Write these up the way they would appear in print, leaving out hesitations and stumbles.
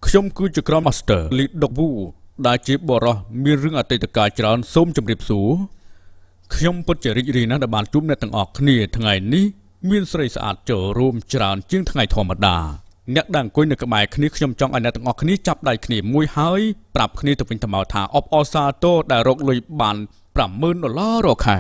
ខ្ញុំគឺជា Grand Master លីដុកវូដែលជាបរិះមានរឿងអតីតកាលច្រើនសូមជម្រាបសួរខ្ញុំពិតជារីករាយណាស់ដែលបានជួបអ្នកទាំងអស់គ្នាថ្ងៃនេះមានស្រីស្អាតចូលរួមច្រើនជាងថ្ងៃធម្មតាអ្នកដែលអង្គុយនៅក្បែរគ្នាខ្ញុំចង់ឲ្យអ្នកទាំងអស់គ្នាចាប់ដៃគ្នាមួយហើយប្រាប់គ្នាទៅវិញទៅមកថាអបអរសាទរដែលរកលុយបាន50000ដុល្លាររាល់ខែ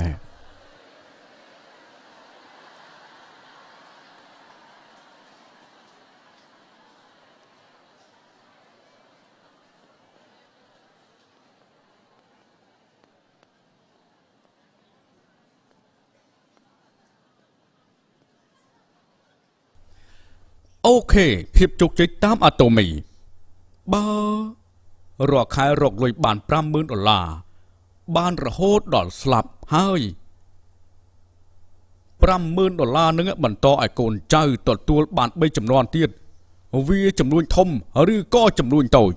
OK ភាពជោគជ័យតាមអាតូមីបើរាល់ខែរកលុយបាន50000ដុល្លារបានរហូតដល់ស្លាប់ហើយ50000ដុល្លារនឹងបន្តឲ្យកូនចៅទទួលបាន3ចំនួនទៀតវាចំនួនធំឬក៏ចំនួនតូច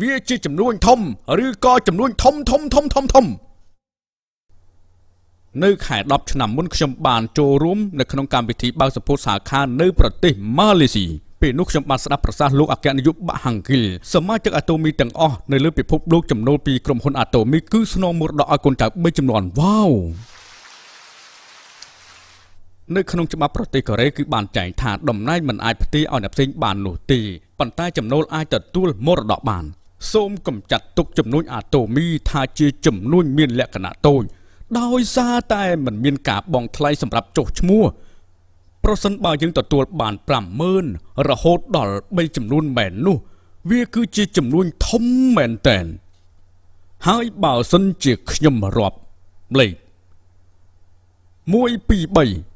វាជាចំនួនធំឬក៏ចំនួនធំធំធំធំធំនៅខែ10ឆ្នាំមុនខ្ញុំបានចូលរួមនៅក្នុងកម្មវិធីបើកសម្ពោធសាខានៅប្រទេសម៉ាឡេស៊ីពេលនោះខ្ញុំបានស្ដាប់ប្រសាសន៍លោកអគ្គនាយកបាក់ហាំងគីលសមាជិកអាតូមីទាំងអស់នៅលើពិភពលោកចំណូលពីក្រុមហ៊ុនអាតូមីគឺស្នងមរតកឲ្យកូនចៅ3ចំនួនវ៉ាវនៅក្នុងច្បាប់ប្រទេសកូរ៉េគឺបានចែងថាតំណែងមិនអាចផ្ទេរឲ្យអ្នកផ្សេងបាននោះទេប៉ុន្តែចំណូលអាចទទួលមរតកបានសូមកំចាត់ទុកចំនួនអាតូមីថាជាចំនួនមានលក្ខណៈតូចដោយសារតែមិនមានការបង់ថ្លៃសម្រាប់ចុះឈ្មោះប្រសិនបើយើងទទួលបាន50000រហូតដល់3ចំនួនមែននោះវាគឺជាចំនួនធំមែនទែនហើយបើសិនជាខ្ញុំរាប់លេខ1 2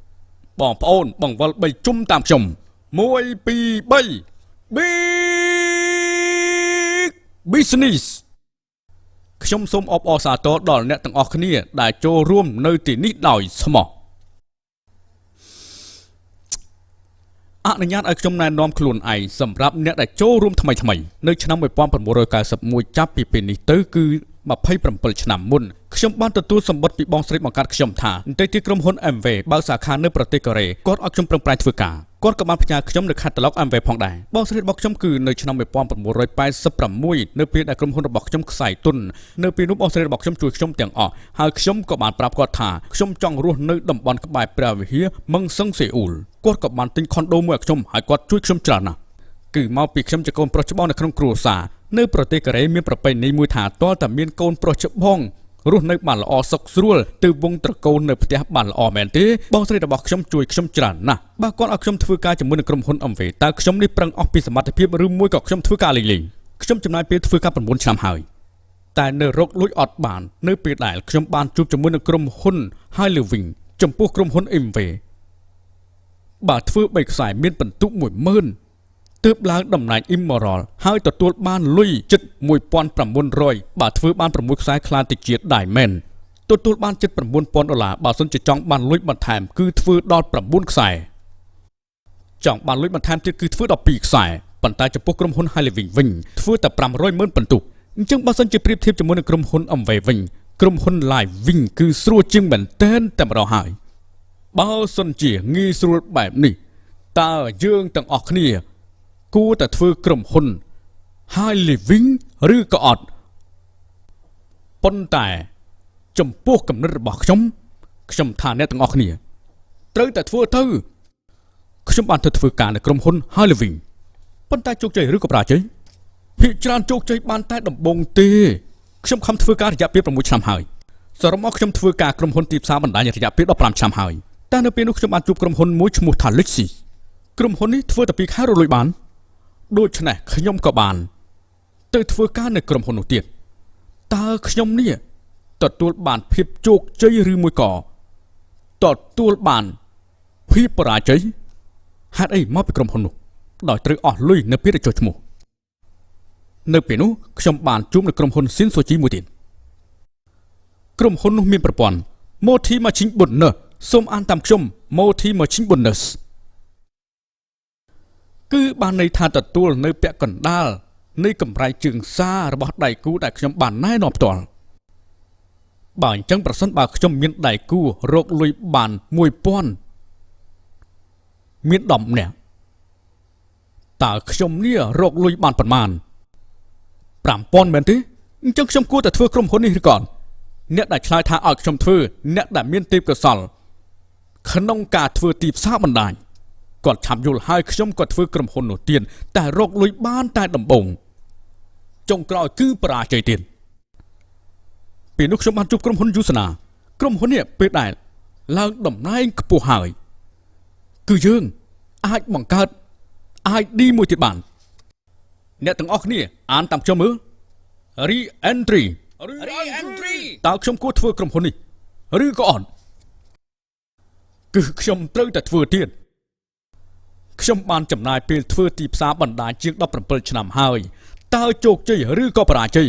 3បងប្អូនបង្វិល3ជុំតាមខ្ញុំ1 2 3 Big Business ខ្ញុំសូមអបអរសាទរដល់អ្នកទាំងអស់គ្នាដែលចូលរួមនៅទីនេះដោយស្មោះអនុញ្ញាតឲ្យខ្ញុំណែនាំខ្លួនឯងសម្រាប់អ្នកដែលចូលរួមថ្មីៗនៅឆ្នាំ1991ចាប់ពីពេលនេះទៅគឺ27ឆ្នាំមុនខ្ញុំបានទទួលសម្បត្តិពីបងស្រីបង្កើតខ្ញុំថាបន្តិចទីក្រុមហ៊ុន MV បើកសាខានៅប្រទេសកូរ៉េគាត់ឲ្យខ្ញុំប្រឹងប្រែងធ្វើការគាត់ក៏បានផ្ញើខ្ញុំនៅ catalog MV ផងដែរបងស្រីរបស់ខ្ញុំគឺនៅឆ្នាំ1986នៅពេលដែលក្រុមហ៊ុនរបស់ខ្ញុំខ្សែទុននៅពេលនោះបងស្រីរបស់ខ្ញុំជួយខ្ញុំទាំងអស់ហើយខ្ញុំក៏បានប្រាប់គាត់ថាខ្ញុំចង់រស់នៅតំបន់ក្បែរព្រះវិហារមឹងសឹងសេអ៊ូលគាត់ក៏បានទិញខុនដូមួយឲ្យខ្ញុំហើយគាត់ជួយខ្ញុំច្រើនណាស់គឺមកពីខ្ញុំជាកូនប្រុសច្បងនៅក្នុងគ្រួសារនៅប្រទេសកូរ៉េមានប្រពៃណីមួយថាទាល់តែមានកូនប្រុសច្បងរស់នៅបានល្អសុខស្រួលទើបវងត្រកូលនៅផ្ទះបានល្អមែនទេបងស្រីរបស់ខ្ញុំជួយខ្ញុំច្រើនណាស់បើគាត់ឲ្យខ្ញុំធ្វើការជាមួយនឹងក្រុមហ៊ុន MV តើខ្ញុំនេះប្រឹងអស់ពីសមត្ថភាពឬមួយក៏ខ្ញុំធ្វើការលេងៗខ្ញុំចំណាយពេលធ្វើការ9ឆ្នាំហើយតែនៅរកលុយអត់បាននៅពេលដែលខ្ញុំបានជួបជាមួយនឹងក្រុមហ៊ុន High Living ចំពោះក្រុមហ៊ុន MV បើធ្វើ3ខ្សែមានបន្ទុក10000ទើបឡើងតំណែង Immoral ហើយទទួលបានលុយជិត1900បើធ្វើបាន6ខ្សែខ្លាយទៅជា Diamond ទទួលបានជិត9000ដុល្លារបើសិនជាចង់បានលុយបន្ថែមគឺធ្វើដល់9ខ្សែចង់បានលុយបន្ថែមទៀតគឺធ្វើដល់2ខ្សែប៉ុន្តែចំពោះក្រុមហ៊ុន High Living វិញធ្វើតែ500ម៉ឺនបន្ទុកអញ្ចឹងបើសិនជាប្រៀបធៀបជាមួយនឹងក្រុមហ៊ុន MV វិញក្រុមហ៊ុន Live វិញគឺស្រួលជាងមែនទែនតែម្ដងហើយបើសិនជាងាយស្រួលបែបនេះតើយើងទាំងអស់គ្នាគួរតែធ្វើក្រុមហ៊ុន High Living ឬក៏អត់ប៉ុន្តែចំពោះគំនិតរបស់ខ្ញុំខ្ញុំថាអ្នកទាំងអស់គ្នាត្រូវតែធ្វើទៅខ្ញុំបានទៅធ្វើការនៅក្រុមហ៊ុន High Living ប៉ុន្តែជោគជ័យឬក៏បរាជ័យភាគច្រើនជោគជ័យបានតែដំបូងទេខ្ញុំខំធ្វើការរយៈពេល6ឆ្នាំហើយសរុបមកខ្ញុំធ្វើការក្រុមហ៊ុនទីផ្សារបណ្ដាញរយៈពេល15ឆ្នាំហើយតែនៅពេលនោះខ្ញុំបានជួបក្រុមហ៊ុនមួយឈ្មោះថា Lexi ក្រុមហ៊ុននេះធ្វើតែ2ខែរកលុយបានដូច្នេះខ្ញុំក៏បានទៅធ្វើការនៅក្រុមហ៊ុននោះទៀតតើខ្ញុំនេះទទួលបានភាពជោគជ័យឬមួយក៏ទទួលបានភាពបរាជ័យហេតុអីមកពីក្រុមហ៊ុននោះដោយត្រូវអស់លុយនៅពេលដែលចុះឈ្មោះនៅពេលនោះខ្ញុំបានជួបនៅក្រុមហ៊ុន Shinsoji មួយទៀតក្រុមហ៊ុននោះមានប្រព័ន្ធ Multi Matching Bonus សូមអានតាមខ្ញុំ Multi Matching Bonus គឺបានន័យថាទទួលនៅពាក់កណ្ដាលនៃកម្រៃជើងសាររបស់ដៃគូដែលខ្ញុំបានណែនាំផ្ទាល់បើអញ្ចឹងប្រសិនបើខ្ញុំមានដៃគូរកលុយបាន1000មាន10នាក់ តើខ្ញុំនេះរកលុយបានប៉ុន្មាន5000មែនទេអញ្ចឹងខ្ញុំគួរតែធ្វើក្រុមហ៊ុននេះឬក៏អត់អ្នកដែលឆ្លើយថាឲ្យខ្ញុំធ្វើអ្នកដែលមានទេពកោសល្យក្នុងការធ្វើទីផ្សារបណ្ដាញគាត់ឆាប់យល់ហើយខ្ញុំក៏ធ្វើក្រុមហ៊ុននោះទៀតតែរកលុយបានតែដំបូងចុងក្រោយគឺបរាជ័យទៀតពេលនោះខ្ញុំបានជួបក្រុមហ៊ុនយូសនាក្រុមហ៊ុននេះពេលដែលឡើងតំណែងខ្ពស់ហើយគឺយើងអាចបង្កើត ID មួយទៀតបានអ្នកទាំងអស់គ្នាអានតាមខ្ញុំមើល Re-entry Re-entry តើខ្ញុំគួរធ្វើក្រុមហ៊ុននេះឬក៏អត់គឺខ្ញុំត្រូវតែធ្វើទៀតខ្ញុំបានចំណាយពេលធ្វើទីផ្សារបណ្ដាញជាង17ឆ្នាំហើយតើជោគជ័យឬក៏បរាជ័យ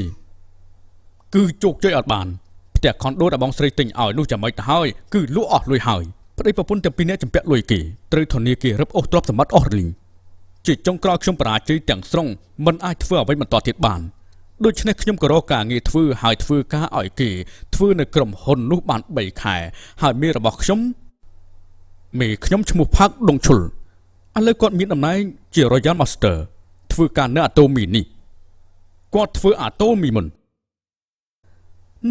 គឺជោគជ័យអត់បានផ្ទះខុនដូដែលបងស្រីទិញឲ្យនោះចាំមិនទៅហើយគឺលក់អស់លុយហើយប្តីប្រពន្ធទាំងពីរនាក់ចម្ពាក់លុយគេត្រូវធនាគាររឹបអូសទ្រព្យសម្បត្តិអស់រលីងជាចុងក្រោយខ្ញុំបរាជ័យទាំងស្រុងមិនអាចធ្វើអ្វីបន្តទៀតបានដូច្នេះខ្ញុំក៏រកការងារធ្វើហើយធ្វើការឲ្យគេធ្វើនៅក្រុមហ៊ុននោះបាន3ខែហើយមេរបស់ខ្ញុំមេខ្ញុំឈ្មោះផាកដុងឈុលឥឡូវគាត់មានតំណែងជា Royal Master ធ្វើការនៅអាតូមីនេះគាត់ធ្វើអាតូមីមុន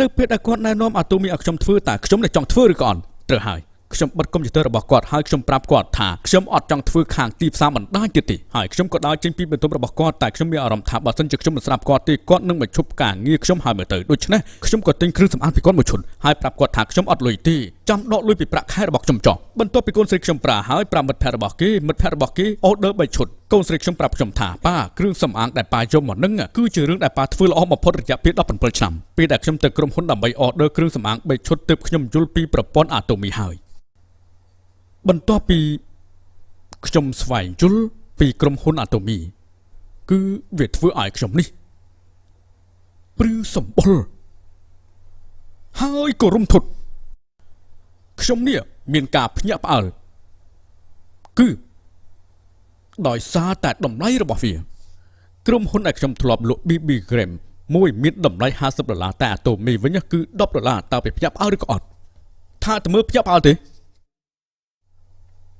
នៅពេលដែលគាត់ណែនាំអាតូមីឲ្យខ្ញុំធ្វើតើខ្ញុំនឹងចង់ធ្វើឬក៏អត់ត្រូវហើយខ្ញុំបិទកុំព្យូទ័ររបស់គាត់ហើយខ្ញុំប្រាប់គាត់ថាខ្ញុំអត់ចង់ធ្វើខាងទីផ្សារបណ្ដាញទៀតទេហើយខ្ញុំក៏ដើរចេញពីបន្ទប់របស់គាត់តែខ្ញុំមានអារម្មណ៍ថាបើសិនជាខ្ញុំមិនស្ដាប់គាត់ទេគាត់នឹងបញ្ឈប់ការងារខ្ញុំហើយមើលទៅដូច្នេះខ្ញុំក៏ទិញគ្រឿងសម្អាងពីគាត់មួយឈុតហើយប្រាប់គាត់ថាខ្ញុំអត់លុយទេចាំដកលុយពីប្រាក់ខែរបស់ខ្ញុំចោះបន្ទាប់ពីកូនស្រីខ្ញុំប្រើហើយប្រាប់មិត្តភ័ក្តិរបស់គេមិត្តភ័ក្តិរបស់គេ order 3ឈុតកូនស្រីខ្ញុំប្រាប់ខ្ញុំថាប៉ាគ្រឿងសម្អាងដែលប៉ាយកមកនឹងគឺជារឿងដែលប៉ាធ្វើល្អបំផុតរយៈពេល17ឆ្នាំពេលដែលខ្ញុំទៅក្រុមហ៊ុនដើម្បី order គ្រឿងសម្អាង3ឈុតទើបខ្ញុំយល់ពីប្រព័ន្ធអាតូមីហើយបន្ទាប់ពីខ្ញុំស្វែងយល់ពីក្រុមហ៊ុនអាតូមីគឺវាធ្វើឲ្យខ្ញុំនេះព្រឺសម្បុរហើយក៏រំធត់ខ្ញុំនេះមានការភ្ញាក់ផ្អើលគឺដោយសារតែតម្លៃរបស់វាក្រុមហ៊ុនដែលខ្ញុំធ្លាប់លក់ BB Gram មួយមានតម្លៃ50ដុល្លារតែអាតូមីវិញគឺ10ដុល្លារតើវាភ្ញាក់ផ្អើលឬក៏អត់ថាតើមើលភ្ញាក់ផ្អើលទេ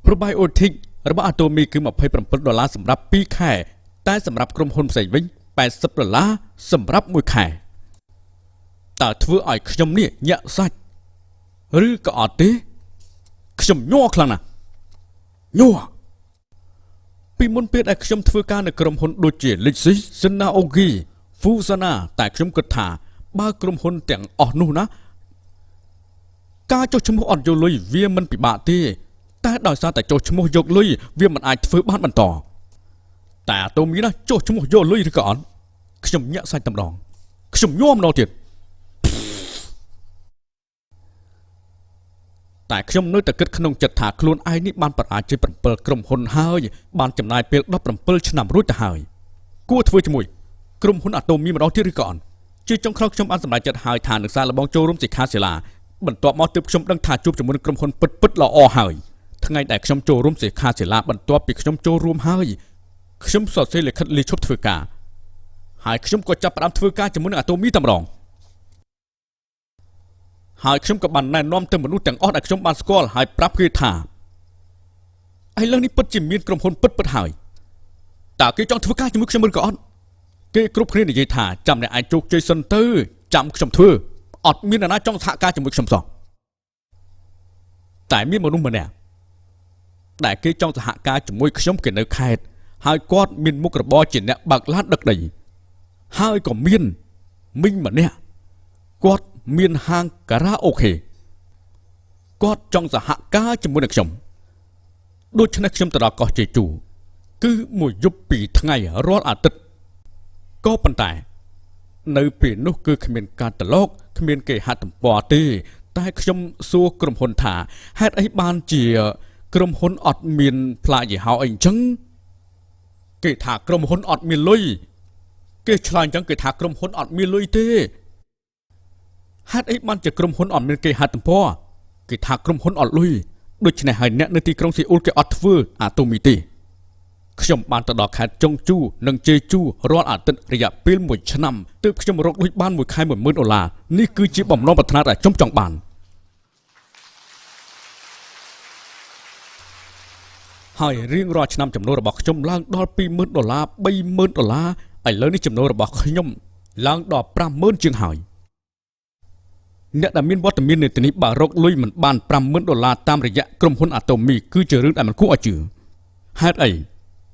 Probiotic របស់អាតូមីគឺ27ដុល្លារសម្រាប់2ខែតែសម្រាប់ក្រុមហ៊ុនផ្សេងវិញ80ដុល្លារសម្រាប់1ខែតើធ្វើឲ្យខ្ញុំនេះញាក់សាច់ឬក៏អត់ទេខ្ញុំញ័រខ្លាំងណាស់ញ័រពីមុនពេលដែលខ្ញុំធ្វើការនៅក្រុមហ៊ុនដូចជា Lexus, Senaogi, Fusana តែខ្ញុំគិតថាបើក្រុមហ៊ុនទាំងអស់នោះណាការចុះឈ្មោះអត់យកលុយវាមិនពិបាកទេតែដោយសារតែចុះឈ្មោះយកលុយវាមិនអាចធ្វើបានបន្តតែអាតូមីណាចុះឈ្មោះយកលុយឬក៏អត់ខ្ញុំញាក់សាច់តែម្ដងខ្ញុំញ័រម្ដងទៀតតែខ្ញុំនៅតែគិតក្នុងចិត្តថាខ្លួនឯងនេះបានបរាជ័យ7ក្រុមហ៊ុនហើយបានចំណាយពេល17ឆ្នាំរួចទៅហើយគួរធ្វើជាមួយក្រុមហ៊ុនអាតូមីម្ដងទៀតឬក៏អត់ជាចុងក្រោយខ្ញុំបានសម្រេចចិត្តហើយថានឹងសាកល្បងចូលរួមសិក្ខាសាលាបន្ទាប់មកទើបខ្ញុំដឹងថាជួបជាមួយនឹងក្រុមហ៊ុនពិតៗល្អហើយថ្ងៃដែលខ្ញុំចូលរួមសិក្ខាសាលាបន្ទាប់ពីខ្ញុំចូលរួមហើយខ្ញុំសរសេរលិខិតលាឈប់ធ្វើការហើយខ្ញុំក៏ចាប់ផ្ដើមធ្វើការជាមួយនឹងអាតូមីតែម្ដងហើយខ្ញុំក៏បានណែនាំទៅមនុស្សទាំងអស់ដែលខ្ញុំបានស្គាល់ហើយប្រាប់គេថាឥឡូវនេះពិតជាមានក្រុមហ៊ុនពិតៗហើយតើគេចង់ធ្វើការជាមួយខ្ញុំឬក៏អត់គេគ្រប់គ្នានិយាយថាចាំអ្នកឯងជោគជ័យសិនទៅចាំខ្ញុំធ្វើអត់មាននរណាចង់សហការជាមួយខ្ញុំសោះតែមានមនុស្សម្នាក់ដែលគេចង់សហការជាមួយខ្ញុំគេនៅខេត្តហើយគាត់មានមុខរបរជាអ្នកបើកឡានដឹកដីហើយក៏មានមីងម្នាក់គាត់មានហាងការ៉ាអូខេគាត់ចង់សហការជាមួយនឹងខ្ញុំដូច្នេះខ្ញុំទៅដល់កោះជេជូគឺមួយយប់ពីរថ្ងៃរាល់អាទិត្យក៏ប៉ុន្តែនៅពេលនោះគឺគ្មានការត្រឡប់គ្មានគេហទំព័រទេតែខ្ញុំសួរក្រុមហ៊ុនថាហេតុអីបានជាក្រុមហ៊ុនអត់មានផ្លាកយីហោអីអញ្ចឹងគេថាក្រុមហ៊ុនអត់មានលុយគេឆ្លើយអញ្ចឹងគេថាក្រុមហ៊ុនអត់មានលុយទេហេតុអីបានជាក្រុមហ៊ុនអត់មានគេហទំព័រគេថាក្រុមហ៊ុនអត់លុយដូច្នេះហើយអ្នកនៅទីក្រុងសេអ៊ូលគេអត់ធ្វើអាតូមីទេខ្ញុំបានទៅដល់ខេត្តចុងជូនិងជេជូរាល់អាទិត្យរយៈពេល1ឆ្នាំទើបខ្ញុំរកលុយបានមួយខែ10000ដុល្លារនេះគឺជាបំណងប្រាថ្នាដែលខ្ញុំចង់បាន ហើយរៀងរាល់ឆ្នាំចំណូលរបស់ខ្ញុំឡើងដល់20,000ដុល្លារ30,000ដុល្លារឥឡូវនេះចំណូលរបស់ខ្ញុំឡើងដល់50,000ជាងហើយអ្នកដែលមានវត្តមាននៅទីនេះបើរកលុយមិនបាន50,000ដុល្លារតាមរយៈក្រុមហ៊ុនអាតូមីគឺជារឿងដែលមិនគួរឲ្យជឿហេតុអី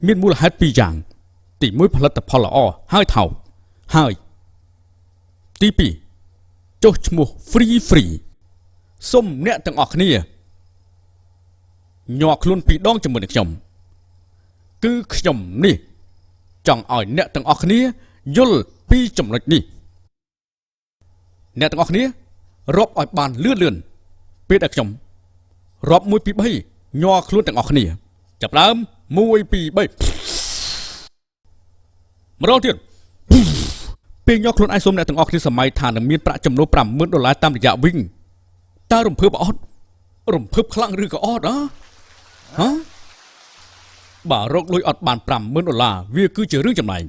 មានមូលហេតុពីរយ៉ាងទី1ផលិតផលល្អហើយថោកហើយទី2ចុះឈ្មោះ free សូមអ្នកទាំងអស់គ្នាញ័រខ្លួនពីរដងជាមួយនឹងខ្ញុំគឺខ្ញុំនេះចង់ឲ្យអ្នកទាំងអស់គ្នាយល់ពីចំណុចនេះអ្នកទាំងអស់គ្នារាប់ឲ្យបានលឿនលឿនពេលដែលខ្ញុំរាប់1 2 3ញ័រខ្លួនទាំងអស់គ្នាចាប់ដើម1 2 3ម្ដងទៀតពេលញ័រខ្លួនឯងសូមអ្នកទាំងអស់គ្នាសម័យថានឹងមានប្រាក់ចំណូល50,000ដុល្លារតាមរយៈវិញតើរំភើបអត់រំភើបខ្លាំងឬក៏អត់ហ៎បើរកលុយអត់បាន50,000ដុល្លារវាគឺជារឿងចំណែក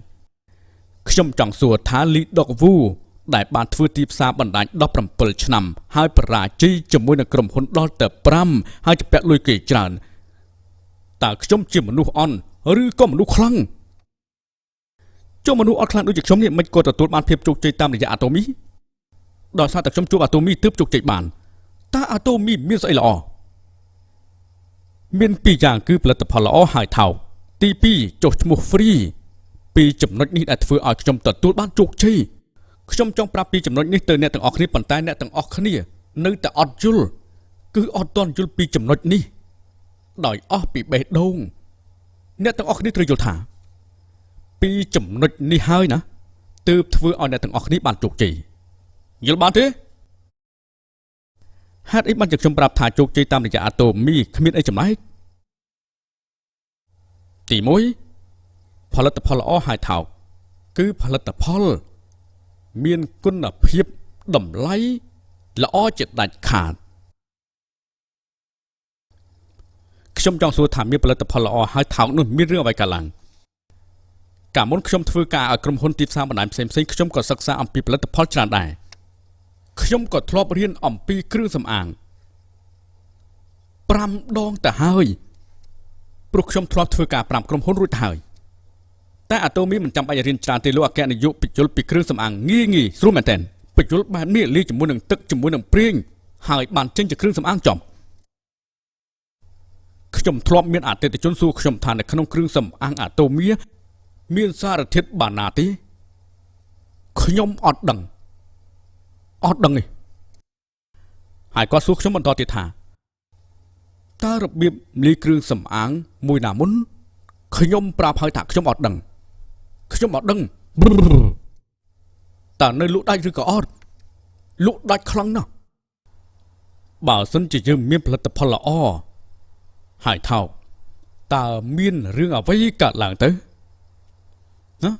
ខ្ញុំចង់សួរថាលីដុកវូដែលបានធ្វើទីផ្សារបណ្ដាញ17ឆ្នាំហើយបរាជ័យជាមួយនឹងក្រុមហ៊ុនដល់ទៅ5ហើយជំពាក់លុយគេច្រើនតើខ្ញុំជាមនុស្សអន់ឬក៏មនុស្សខ្លាំងចុះមនុស្សអត់ខ្លាំងដូចជាខ្ញុំនេះមិនក៏ទទួលបានភាពជោគជ័យតាមរយៈអាតូមីដោយសារតែខ្ញុំជួបអាតូមីទើបជោគជ័យបានតើអាតូមីមានស្អីល្អមានពីរយ៉ាងគឺផលិតផលល្អហើយថោកទី2ចុះឈ្មោះ free ពីចំណុចនេះដែលធ្វើឲ្យខ្ញុំទទួលបានជោគជ័យខ្ញុំចង់ប្រាប់ពីចំណុចនេះទៅអ្នកទាំងអស់គ្នាប៉ុន្តែអ្នកទាំងអស់គ្នានៅតែអត់យល់គឺអត់ទាន់យល់ពីចំណុចនេះដោយអស់ពីបេះដូងអ្នកទាំងអស់គ្នាត្រូវយល់ថាពីចំណុចនេះហើយណាទើបធ្វើឲ្យអ្នកទាំងអស់គ្នាបានជោគជ័យយល់បានទេហេតុអីបានជាខ្ញុំប្រាប់ថាជោគជ័យតាមរយៈអាតូមីគ្មានអីចំណែកទី1ផលិតផលល្អហើយថោកគឺផលិតផលមានគុណភាពតម្លៃល្អជាដាច់ខាតខ្ញុំចង់សួរថាមានផលិតផលល្អហើយថោកនោះមានរឿងអ្វីកើតឡើងកាលមុនខ្ញុំធ្វើការឲ្យក្រុមហ៊ុនទីផ្សារបណ្ដាញផ្សេងៗខ្ញុំក៏សិក្សាអំពីផលិតផលច្រើនដែរខ្ញុំក៏ធ្លាប់រៀនអំពីគ្រឿងសម្អាង5ដងទៅហើយព្រោះខ្ញុំធ្លាប់ធ្វើការ5ក្រុមហ៊ុនរួចទៅហើយតែអាតូមីមិនចាំបាច់រៀនច្រើនទេលោកអគ្គនាយកបញ្យល់ពីគ្រឿងសម្អាងងាយងាយស្រួលមែនទែនបញ្យល់បែបនេះលាយជាមួយនឹងទឹកជាមួយនឹងប្រេងហើយបានចេញជាគ្រឿងសម្អាងចំខ្ញុំធ្លាប់មានអតិថិជនសួរខ្ញុំថានៅក្នុងគ្រឿងសម្អាងអាតូមីមានសារធាតុបាណាទេខ្ញុំអត់ដឹងទេហើយគាត់សួរខ្ញុំបន្តទៀតថាតើរបៀបលាយគ្រឿងសម្អាងមួយណាមុនខ្ញុំប្រាប់ហើយថាខ្ញុំអត់ដឹងតើនៅលក់ដាច់ឬក៏អត់លក់ដាច់ខ្លាំងណាស់បើសិនជាយើងមានផលិតផលល្អហើយថោកតើមានរឿងអ្វីកើតឡើងទៅណា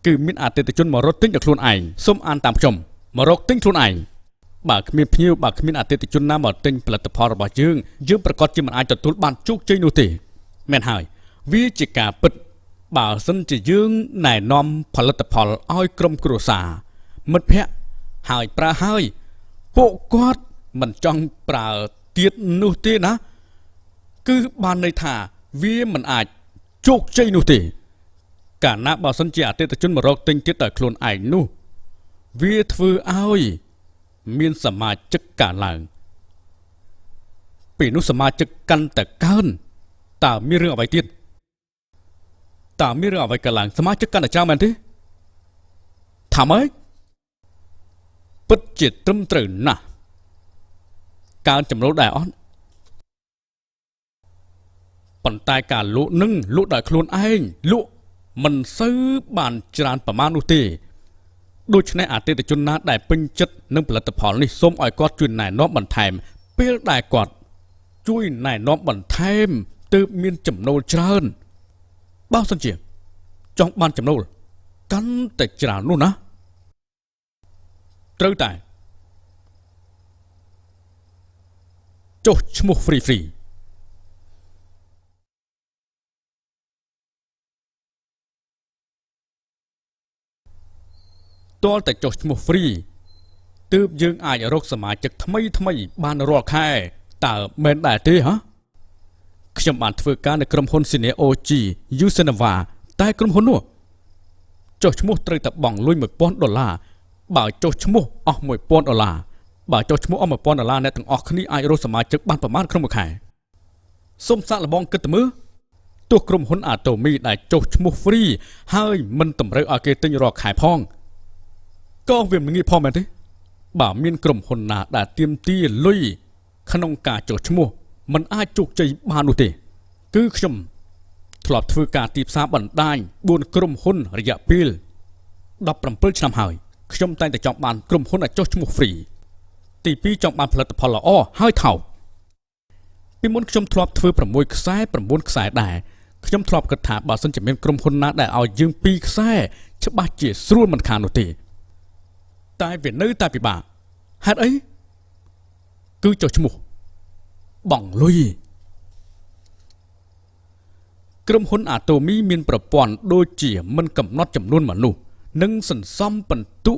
គឺមានអតិថិជនមករកទិញដល់ខ្លួនឯងសូមអានតាមខ្ញុំមករកទិញខ្លួនឯងបើគ្មានភ្ញៀវបើគ្មានអតិថិជនណាមកទិញផលិតផលរបស់យើងយើងប្រកាសជាមិនអាចទទួលបានជោគជ័យនោះទេមែនហើយវាជាការពិតបើសិនជាយើងណែនាំផលិតផលឲ្យក្រុមគ្រួសារមិត្តភ័ក្តិហើយប្រើហើយពួកគាត់មិនចង់ប្រើទៀតនោះទេណាគឺបានន័យថាវាមិនអាចជោគជ័យនោះទេកាលណាបើសិនជាអតិថិជនមករកទិញទៀតដោយខ្លួនឯងនោះវាធ្វើឲ្យមានសមាជិកកើនឡើងពេលនោះសមាជិកកាន់តែកើនតើមានរឿងអ្វីទៀតតើមានរឿងអ្វីកើតឡើងសមាជិកកាន់តែច្រើនមែនទេថាម៉េចពិតជាត្រឹមត្រូវណាស់កើនចំណូលដែរអត់ប៉ុន្តែការលក់នឹងលក់ដោយខ្លួនឯងលក់មិនសូវបានច្រើនប្រមាណនោះទេដូច្នេះអតិថិជនណាដែលពេញចិត្តនឹងផលិតផលនេះសូមឲ្យគាត់ជួយណែនាំបន្ថែមពេលដែលគាត់ជួយណែនាំបន្ថែមទើបមានចំណូលច្រើនបើសិនជាចង់បានចំណូលកាន់តែច្រើននោះណាត្រូវតែចុះឈ្មោះ free ទាល់តែចុះឈ្មោះ free ទើបយើងអាចរកសមាជិកថ្មីថ្មីបានរាល់ខែតើមែនដែរទេហ៎ ខ្ញុំបានធ្វើការនៅក្រុមហ៊ុន Senior OG Usenova តែក្រុមហ៊ុននោះចុះឈ្មោះត្រូវតែបង់លុយ1000ដុល្លារបើចុះឈ្មោះអស់1000ដុល្លារបើចុះឈ្មោះអស់1000ដុល្លារអ្នកទាំងអស់គ្នាអាចរកសមាជិកបានប្រមាណក្នុងមួយខែសូមសាកល្បងគិតទៅមើលទោះក្រុមហ៊ុន Atomy ដែលចុះឈ្មោះ free ហើយមិនតម្រូវឲ្យគេទិញរាល់ខែផងក៏វាមិនងាយផងមែនទេបើមានក្រុមហ៊ុនណាដែលទាមទារលុយក្នុងការចុះឈ្មោះมันអាចជោគជ័យបាននោះទេគឺខ្ញុំធ្លាប់ធ្វើការទីផ្សារបណ្ដាញ4ក្រុមហ៊ុនរយៈពេល17ឆ្នាំហើយខ្ញុំតែងតែចង់បានក្រុមហ៊ុនដែលចុះឈ្មោះ free ទី2ចង់បានផលិតផលល្អហើយថោកពីមុនខ្ញុំធ្លាប់ធ្វើ6ខ្សែ9ខ្សែដែរខ្ញុំធ្លាប់គិតថាបើសិនជាមានក្រុមហ៊ុនណាដែលឲ្យយើង2ខ្សែច្បាស់ជាស្រួលមិនខាននោះទេតែវានៅតែពិបាកហេតុអីគឺចុះឈ្មោះបង់លុយក្រុមហ៊ុន Atomy មានប្រព័ន្ធដូចជាមិនកំណត់ចំនួនមនុស្សនិងសន្សំពិន្ទុ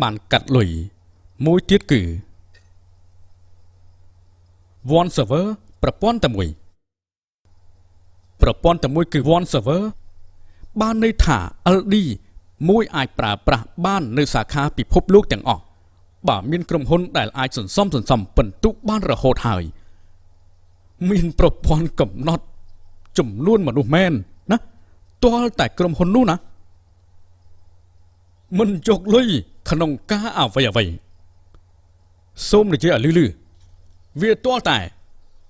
បានកាត់លុយមួយទៀតគឺ One Server ប្រព័ន្ធតែមួយប្រព័ន្ធតែមួយគឺ One Server បានន័យថា LD មួយអាចប្រើប្រាស់បាននៅសាខាពិភពលោកទាំងអស់បើមានក្រុមហ៊ុនដែលអាចសន្សំសន្សំពិន្ទុបានរហូតហើយមានប្រព័ន្ធកំណត់ចំនួនមនុស្សមែនណាទាល់តែក្រុមហ៊ុននោះណាមិនយកលុយក្នុងការអ្វីអ្វីសូមនិយាយឲ្យលឺៗវាទាល់តែ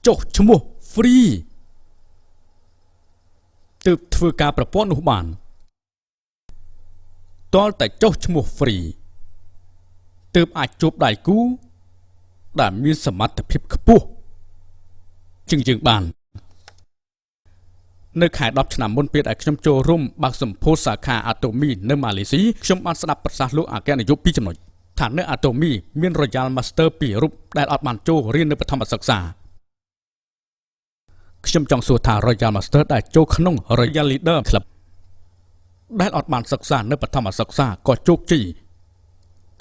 ចុះឈ្មោះ free ទើបធ្វើការប្រព័ន្ធនោះបានទាល់តែចុះឈ្មោះ free ទើបអាចជួបដៃគូដែលមានសមត្ថភាពខ្ពស់ជាងយើងបាននៅខែ10ឆ្នាំមុនពេលដែលខ្ញុំចូលរួមបើកសម្ពោធសាខា Atomy នៅម៉ាឡេស៊ីខ្ញុំបានស្ដាប់ប្រសាសន៍លោកអគ្គនាយកពីរចំណុចថានៅ Atomy មាន Royal Master ពីររូបដែលអត់បានចូលរៀននៅបឋមសិក្សាខ្ញុំចង់សួរថា Royal Master ដែលចូលក្នុង Royal Leader Club ដែលអត់បានសិក្សានៅបឋមសិក្សាក៏ជោគជ័យ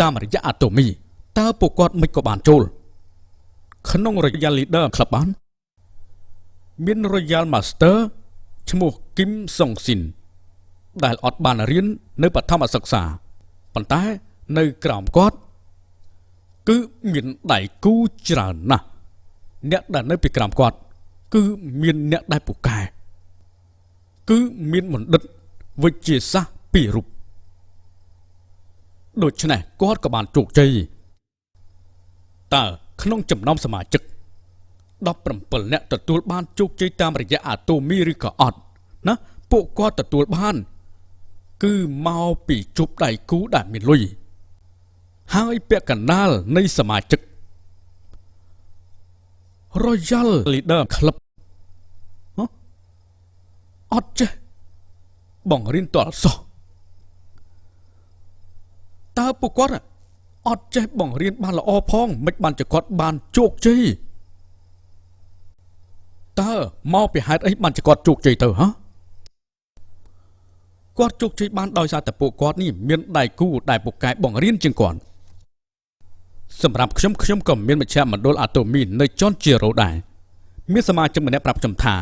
តាមរយៈ Atomy តើពួកគាត់មិនក៏បានចូលក្នុង Royal Leader Club បានមាន Royal Master ឈ្មោះគឹមសុងស៊ីនដែលអត់បានរៀននៅបឋមសិក្សាប៉ុន្តែនៅក្រោមគាត់គឺមានដៃគូច្រើនណាស់អ្នកដែលនៅពីក្រោមគាត់គឺមានអ្នកដែលពូកែគឺមានបណ្ឌិតវិទ្យាសាស្ត្រពីររូបដូច្នេះគាត់ក៏បានជោគជ័យតើក្នុងចំណោមសមាជិក17នាក់ទទួលបានជោគជ័យតាមរយៈ Atomy ឬក៏អត់ណាពួកគាត់ទទួលបានគឺមកពីជប់ដៃគូដែលមានលុយហើយពាក់កណ្ដាលនៃសមាជិក Royal Leader Club ហ៎អត់ចេះបង្រៀនតលសោះតើពួកគាត់អត់ចេះបង្រៀនបានល្អផងមិនបានជាគាត់បានជោគជ័យតើមកពីហេតុអីបានជាគាត់ជោគជ័យទៅហ៎គាត់ជោគជ័យបានដោយសារតែពួកគាត់នេះមានដៃគូដែលពូកែបង្រៀនជាងគាត់សម្រាប់ខ្ញុំខ្ញុំក៏មានមជ្ឈមណ្ឌល Atomy នៅចនជារ៉ូដែរមានសមាជិកម្នាក់ប្រាប់ខ្ញុំថា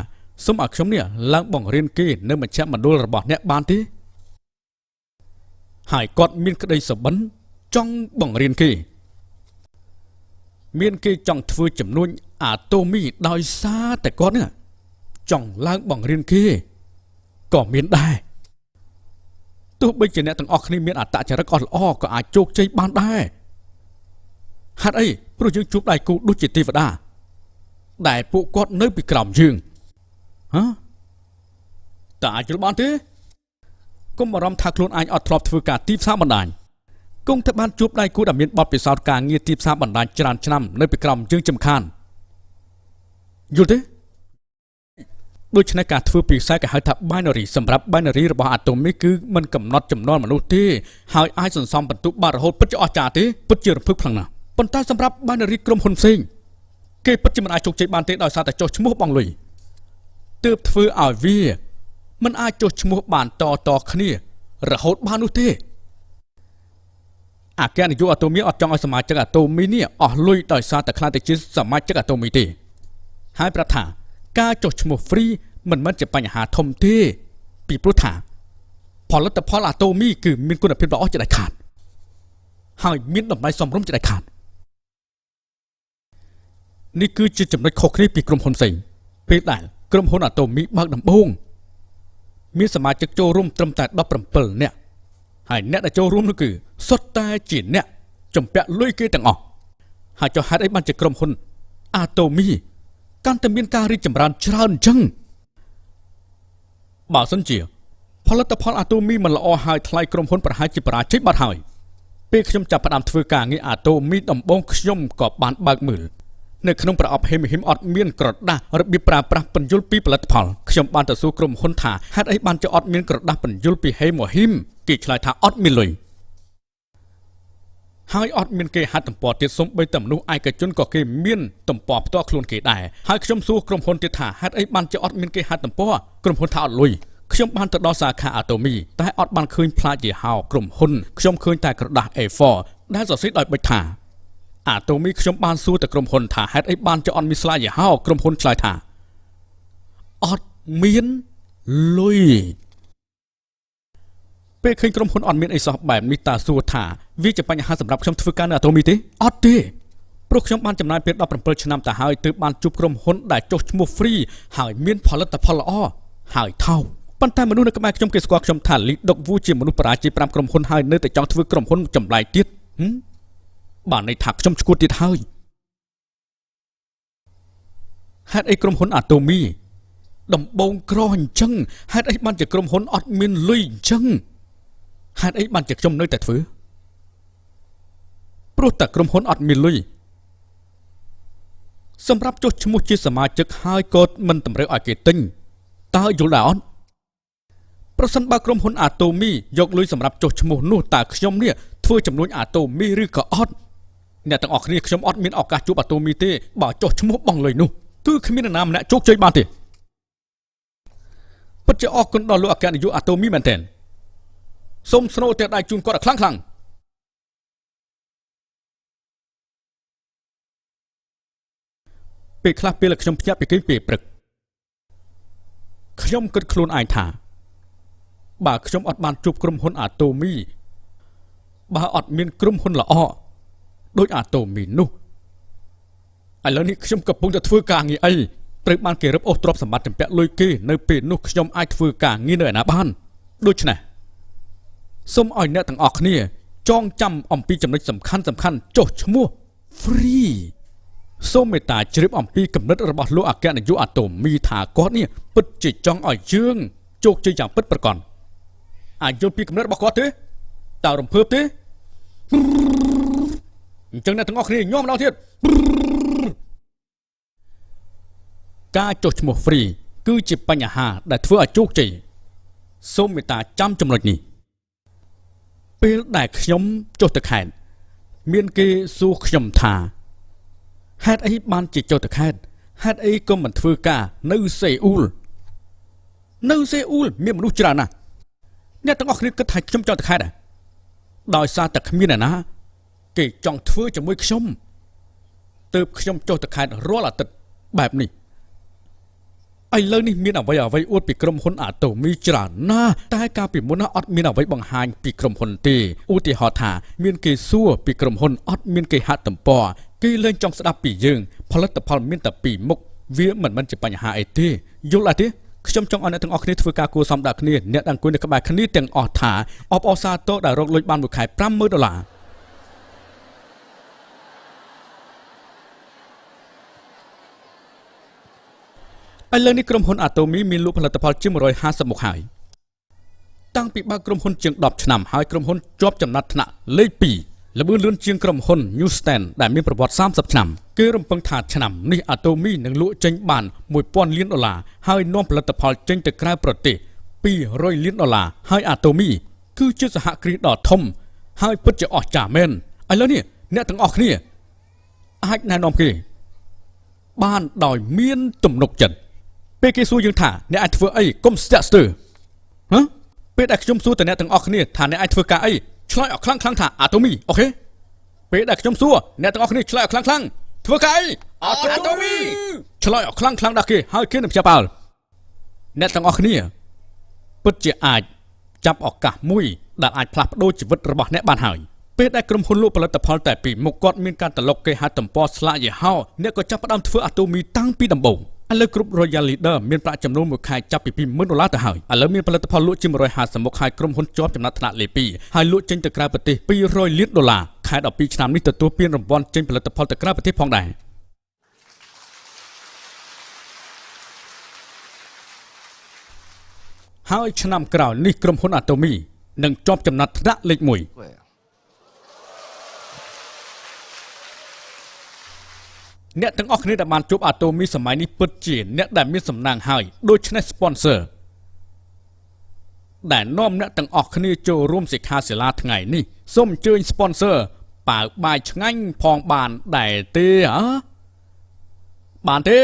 សូមឲ្យខ្ញុំនេះឡើងបង្រៀនគេនៅមជ្ឈមណ្ឌលរបស់អ្នកបានទេហើយគាត់មានក្តីសុបិនចង់បង្រៀនគេមានគេចង់ធ្វើចំនួន Atomy ដោយសារតែគាត់នេះចង់ឡើងបង្រៀនគេក៏មានដែរទោះបីជាអ្នកទាំងអស់គ្នាមានអត្តចរិតអត់ល្អក៏អាចជោគជ័យបានដែរហេតុអីព្រោះយើងជួបដៃគូដូចជាទេវតាដែលពួកគាត់នៅពីក្រោមយើងហ៎តើអាចយល់បានទេកុំបារម្ភថាខ្លួនឯងអត់ធ្លាប់ធ្វើការទីផ្សារបណ្ដាញគង់តែបានជួបដៃគូដែលមានបទពិសោធន៍ការងារទីផ្សារបណ្ដាញច្រើនឆ្នាំនៅពីក្រោមយើងចំខានយល់ទេដូច្នេះការធ្វើពិសេសគេហៅថា binary សម្រាប់ binary របស់ Atomy គឺមិនកំណត់ចំនួនមនុស្សទេហើយអាចសន្សំបន្ទុកបានរហូតពិតជាអស្ចារ្យទេពិតជារំភើបខ្លាំងណាស់ប៉ុន្តែសម្រាប់ binary ក្រុមហ៊ុនផ្សេងគេពិតជាមិនអាចជោគជ័យបានទេដោយសារតែចុះឈ្មោះបង់លុយទើបធ្វើឲ្យវាមិនអាចចុះឈ្មោះបានតតគ្នារហូតបាននោះទេអគ្គនាយក Atomy អត់ចង់ឲ្យសមាជិក Atomy នេះអស់លុយដោយសារតែខ្លាចតែជាសមាជិក Atomy ទេហើយប្រាប់ថា ការចុះឈ្មោះ free មិនមែនជាបញ្ហាធំទេ ពីព្រោះថា ផលិតផលអាតូមីគឺមានគុណភាពល្អជាដាច់ខាតហើយមានតម្លៃសមរម្យជាដាច់ខាតនេះគឺជាចំណុចខុសគ្នាពីក្រុមហ៊ុនផ្សេងពេលដែលក្រុមហ៊ុនអាតូមីបើកដំបូងមានសមាជិកចូលរួមត្រឹមតែ17នាក់ហើយអ្នកដែលចូលរួមនោះគឺសុទ្ធតែជាអ្នកជំពាក់លុយគេទាំងអស់ហើយចុះហេតុអីបានជាក្រុមហ៊ុនអាតូមីកាន់តែមានការរីកចម្រើនច្រើនអញ្ចឹងបើសិនជា ផលិតផលអាតូមីមិនល្អហើយថ្លៃក្រុមហ៊ុនប្រហែលជាបរាជ័យបាត់ហើយពេលខ្ញុំចាប់ផ្ដើមធ្វើការងារអាតូមីដំបូងខ្ញុំក៏បានបើកមើលនៅក្នុងប្រអប់ហេមហ៊ីមអត់មានក្រដាសរបៀបប្រើប្រាស់ពន្យល់ពីផលិតផលខ្ញុំបានទៅសួរក្រុមហ៊ុនថាហេតុអីបានជាអត់មានក្រដាសពន្យល់ពីហេមហ៊ីមគេឆ្លើយថាអត់មានលុយហើយអត់មានគេហទំព័រទៀតសូម្បីតែមនុស្សឯកជនក៏គេមានទំព័រផ្ទាល់ខ្លួនគេដែរហើយខ្ញុំសួរក្រុមហ៊ុនទៀតថាហេតុអីបានជាអត់មានគេហទំព័រក្រុមហ៊ុនថាអត់លុយខ្ញុំបានទៅដល់សាខាអាតូមីតែអត់បានឃើញផ្លាកយីហោក្រុមហ៊ុនខ្ញុំឃើញតែក្រដាស A4 ដែលសរសេរដោយបិចថាអាតូមីខ្ញុំបានសួរទៅក្រុមហ៊ុនថាហេតុអីបានជាអត់មានស្លាកយីហោក្រុមហ៊ុនឆ្លើយថាអត់មានលុយពេលឃើញក្រុមហ៊ុនអត់មានអីសោះបែបនេះតើសួរថាវាជាបញ្ហាសម្រាប់ខ្ញុំធ្វើការនៅអាតូមីទេអត់ទេព្រោះខ្ញុំបានចំណាយពេល17ឆ្នាំទៅហើយទើបបានជួបក្រុមហ៊ុនដែលចុះឈ្មោះ free ហើយមានផលិតផលល្អហើយថោកប៉ុន្តែមនុស្សនៅក្បែរខ្ញុំគេស្គាល់ខ្ញុំថាលីដុកវូជាមនុស្សបរាជ័យ5ក្រុមហ៊ុនហើយនៅតែចង់ធ្វើក្រុមហ៊ុនចម្លែកទៀតបានន័យថាខ្ញុំឈួតទៀតហើយហេតុអីក្រុមហ៊ុនអាតូមីដំបងក្រអញ្ចឹងហេតុអីបានជាក្រុមហ៊ុនអត់មានលុយអញ្ចឹងហេតុអីបានជាខ្ញុំនៅតែធ្វើព្រោះតែក្រុមហ៊ុនអត់មានលុយសម្រាប់ចុះឈ្មោះជាសមាជិកហើយក៏មិនតម្រូវឲ្យគេទិញតើយល់ដែរអត់ប្រសិនបើក្រុមហ៊ុនអាតូមីយកលុយសម្រាប់ចុះឈ្មោះនោះតើខ្ញុំនេះធ្វើចំនួនអាតូមីឬក៏អត់អ្នកទាំងអស់គ្នាខ្ញុំអត់មានឱកាសជួបអាតូមីទេបើចុះឈ្មោះបង់លុយនោះគឺគ្មាននរណាម្នាក់ជោគជ័យបានទេពិតជាអរគុណដល់លោកអគ្គនាយកអាតូមីមែនទែនសូមស្នូទះដៃជូនគាត់ឲ្យខ្លាំងខ្លាំងពេលខ្លះពេលខ្ញុំភ្ញាក់ពីគេងពេលព្រឹកខ្ញុំគិតខ្លួនឯងថាបើខ្ញុំអត់បានជួបក្រុមហ៊ុនអាតូមីបើអត់មានក្រុមហ៊ុនល្អដូចអាតូមីនោះឥឡូវនេះខ្ញុំកំពុងតែធ្វើការងារអីត្រូវបានគេរឹបអូសទ្រព្យសម្បត្តិចម្ពាក់លុយគេនៅពេលនោះខ្ញុំអាចធ្វើការងារនៅឯណាបានដូច្នេះសូមឲ្យអ្នកទាំងអស់គ្នាចងចាំអំពីចំណុចសំខាន់សំខាន់ចុះឈ្មោះ free សូមមេត្តាជ្រាបអំពីគំនិតរបស់លោកអគ្គនាយកអាតូមីថាគាត់នេះពិតជាចង់ឲ្យយើងជោគជ័យយ៉ាងពិតប្រាកដអាចយល់ពីគំនិតរបស់គាត់ទេតើរំភើបទេអញ្ចឹងអ្នកទាំងអស់គ្នាញោមម្ដងទៀតការចុះឈ្មោះ free គឺជាបញ្ហាដែលធ្វើឲ្យជោគជ័យសូមមេត្តាចាំចំណុចនេះពេលដែលខ្ញុំចុះទៅខេត្តមានគេសួរខ្ញុំថាហេតុអីបានជាចុះទៅខេត្តហេតុអីក៏មិនធ្វើការនៅសេអ៊ូលនៅសេអ៊ូលមានមនុស្សច្រើនណាស់អ្នកទាំងអស់គ្នាគិតថាខ្ញុំចង់ទៅខេត្តដោយសារតែគ្មានអ្នកណាគេចង់ធ្វើជាមួយខ្ញុំទើបខ្ញុំចុះទៅខេត្តរាល់អាទិត្យបែបនេះឥឡូវនេះមានអ្វីអួតពីក្រុមហ៊ុនអាតូមីច្រើនណាស់តែកាលពីមុនអត់មានអ្វីបង្ហាញពីក្រុមហ៊ុនទេឧទាហរណ៍ថាមានគេសួរពីក្រុមហ៊ុនអត់មានគេហទំព័រគេលែងចង់ស្ដាប់ពីយើងផលិតផលមានតែពីរមុខវាមិនមែនជាបញ្ហាអីទេយល់អត់ទេខ្ញុំចង់ឲ្យអ្នកទាំងអស់គ្នាធ្វើការគួរសមដល់គ្នាអ្នកអង្គុយនៅក្បែរគ្នាទាំងអស់ថាអបអរសាទរដែលរកលុយបានមួយខែ$50,000ឥឡូវនេះក្រុមហ៊ុនអាតូមីមានលក់ផលិតផលជាង150មុខហើយតាំងពីបើកក្រុមហ៊ុនជាង10ឆ្នាំហើយក្រុមហ៊ុនជាប់ចំណាត់ថ្នាក់លេខ2ល្បឿនលឿនជាងក្រុមហ៊ុន New Stand ដែលមានប្រវត្តិ30ឆ្នាំគេរំពឹងថាឆ្នាំនេះអាតូមីនឹងលក់ចេញបាន1000លានដុល្លារហើយនាំផលិតផលចេញទៅក្រៅប្រទេស200លានដុល្លារហើយអាតូមីគឺជាសហគ្រាសដ៏ធំហើយពិតជាអស្ចារ្យមែនឥឡូវនេះអ្នកទាំងអស់គ្នាអាចណែនាំគេបានដោយមានទំនុកចិត្តពេលគេសួរយើងថាអ្នកអាចធ្វើអីកុំស្ទាក់ស្ទើរហ៎ពេលដែលខ្ញុំសួរទៅអ្នកទាំងអស់គ្នាថាអ្នកអាចធ្វើការអីឆ្លើយឲ្យខ្លាំងខ្លាំងថាអាតូមីអូខេពេលដែលខ្ញុំសួរអ្នកទាំងអស់គ្នាឆ្លើយឲ្យខ្លាំងខ្លាំងធ្វើការអីអាតូមី ឆ្លើយឲ្យខ្លាំងខ្លាំងដល់គេហើយគេនឹងភ្ញាក់ផ្អើលអ្នកទាំងអស់គ្នាពិតជាអាចចាប់ឱកាសមួយដែលអាចផ្លាស់ប្ដូរជីវិតរបស់អ្នកបានហើយពេលដែលក្រុមហ៊ុនលក់ផលិតផលតែពីរមុខគាត់មានការតឡុកគេហទំព័រស្លាកយីហោអ្នកក៏ចាប់ផ្ដើមធ្វើអាតូមីតាំងពីដំបូងឥឡូវគ្រប់ Royal Leader មានប្រាក់ចំណូលមួយខែចាប់ពី20000ដុល្លារទៅហើយឥឡូវមានផលិតផលលក់ជាង150មុខហើយក្រុមហ៊ុនជាប់ចំណាត់ថ្នាក់លេខ2ហើយលក់ចេញទៅក្រៅប្រទេស200លានដុល្លារខែ12ឆ្នាំនេះទទួលពានរង្វាន់ចេញផលិតផលទៅក្រៅប្រទេសផងដែរហើយឆ្នាំក្រោយនេះក្រុមហ៊ុនអាតូមីនឹងជាប់ចំណាត់ថ្នាក់លេខ1 거예요. អ្នកទាំងអស់គ្នាដែលបានជួបអាតូមីសម័យនេះពិតជាអ្នកដែលមានសំណាងហើយដូច្នេះ sponsor ដែលនាំអ្នកទាំងអស់គ្នាចូលរួមសិក្ខាសាលាថ្ងៃនេះសូមអញ្ជើញ sponsor ប៉ាវបាយឆ្ងាញ់ផងបានដែរទេហ៎បានទេ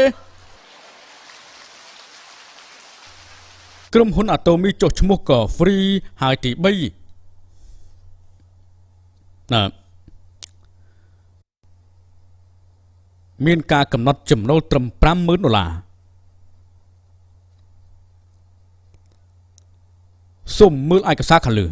ក្រុមហ៊ុនអាតូមីចុះឈ្មោះក៏ free ហើយទី3ណ៎មានការកំណត់ចំណូលត្រឹម50000ដុល្លារសូមមើលឯកសារខាងលើ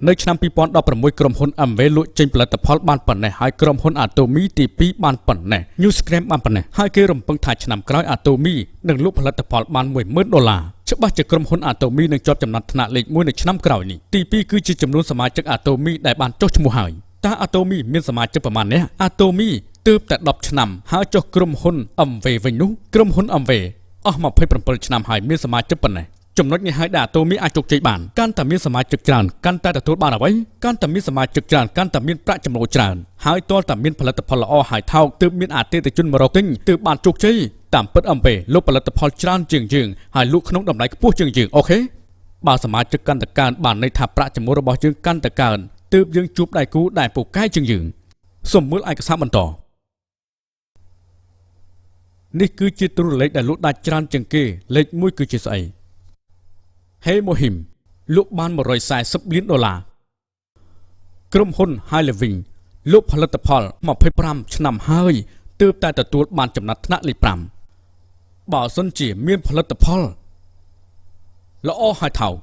នៅឆ្នាំ2016ក្រុមហ៊ុន Amway លក់ចេញផលិតផលបានប៉ុណ្ណេះហើយក្រុមហ៊ុន Atomy ទី2បានប៉ុណ្ណេះ Newscrem បានប៉ុណ្ណេះហើយគេរំពឹងថាឆ្នាំក្រោយ Atomy នឹងលក់ផលិតផលបាន10000ដុល្លារច្បាស់ជាក្រុមហ៊ុន Atomy នឹងជាប់ចំណាត់ថ្នាក់លេខ1នៅឆ្នាំក្រោយនេះទី2គឺជាចំនួនសមាជិក Atomy ដែលបានចុះឈ្មោះហើយតើ Atomy មានសមាជិកប្រមាណអ្នក Atomy ទើបតែ10ឆ្នាំហើយចុះក្រុមហ៊ុន Amway វិញនោះក្រុមហ៊ុន Amway អស់27ឆ្នាំហើយមានសមាជិកប៉ុណ្ណេះចំណុចនេះហើយដែលអាតូមីអាចជោគជ័យបានកាន់តែមានសមាជិកច្រើនកាន់តែទទួលបានអ្វីកាន់តែមានសមាជិកច្រើនកាន់តែមានប្រាក់ចំណូលច្រើនហើយទាល់តែមានផលិតផលល្អហើយថោកទើបមានអតិថិជនមករកទិញទើបបានជោគជ័យតាមពិតអំពេលក់ផលិតផលច្រើនជាងយើងហើយលក់ក្នុងតម្លៃខ្ពស់ជាងយើងអូខេបើសមាជិកកាន់តែកើនបានន័យថាប្រាក់ចំណូលរបស់យើងកាន់តែកើនទើបយើងជួបដៃគូដែលពូកែជាងយើងសូមមើលឯកសារបន្តនេះគឺជាទូរលេខដែលលក់ដាច់ច្រើនជាងគេលេខ1គឺជាស្អី ហេម៉ូហ៊ីមលក់បាន140លានដុល្លារក្រុមហ៊ុន High Living លក់ផលិតផល25ឆ្នាំហើយទើបតែទទួលបានចំណាត់ថ្នាក់លេខ5បើសិនជាមានផលិតផលល្អហើយថោក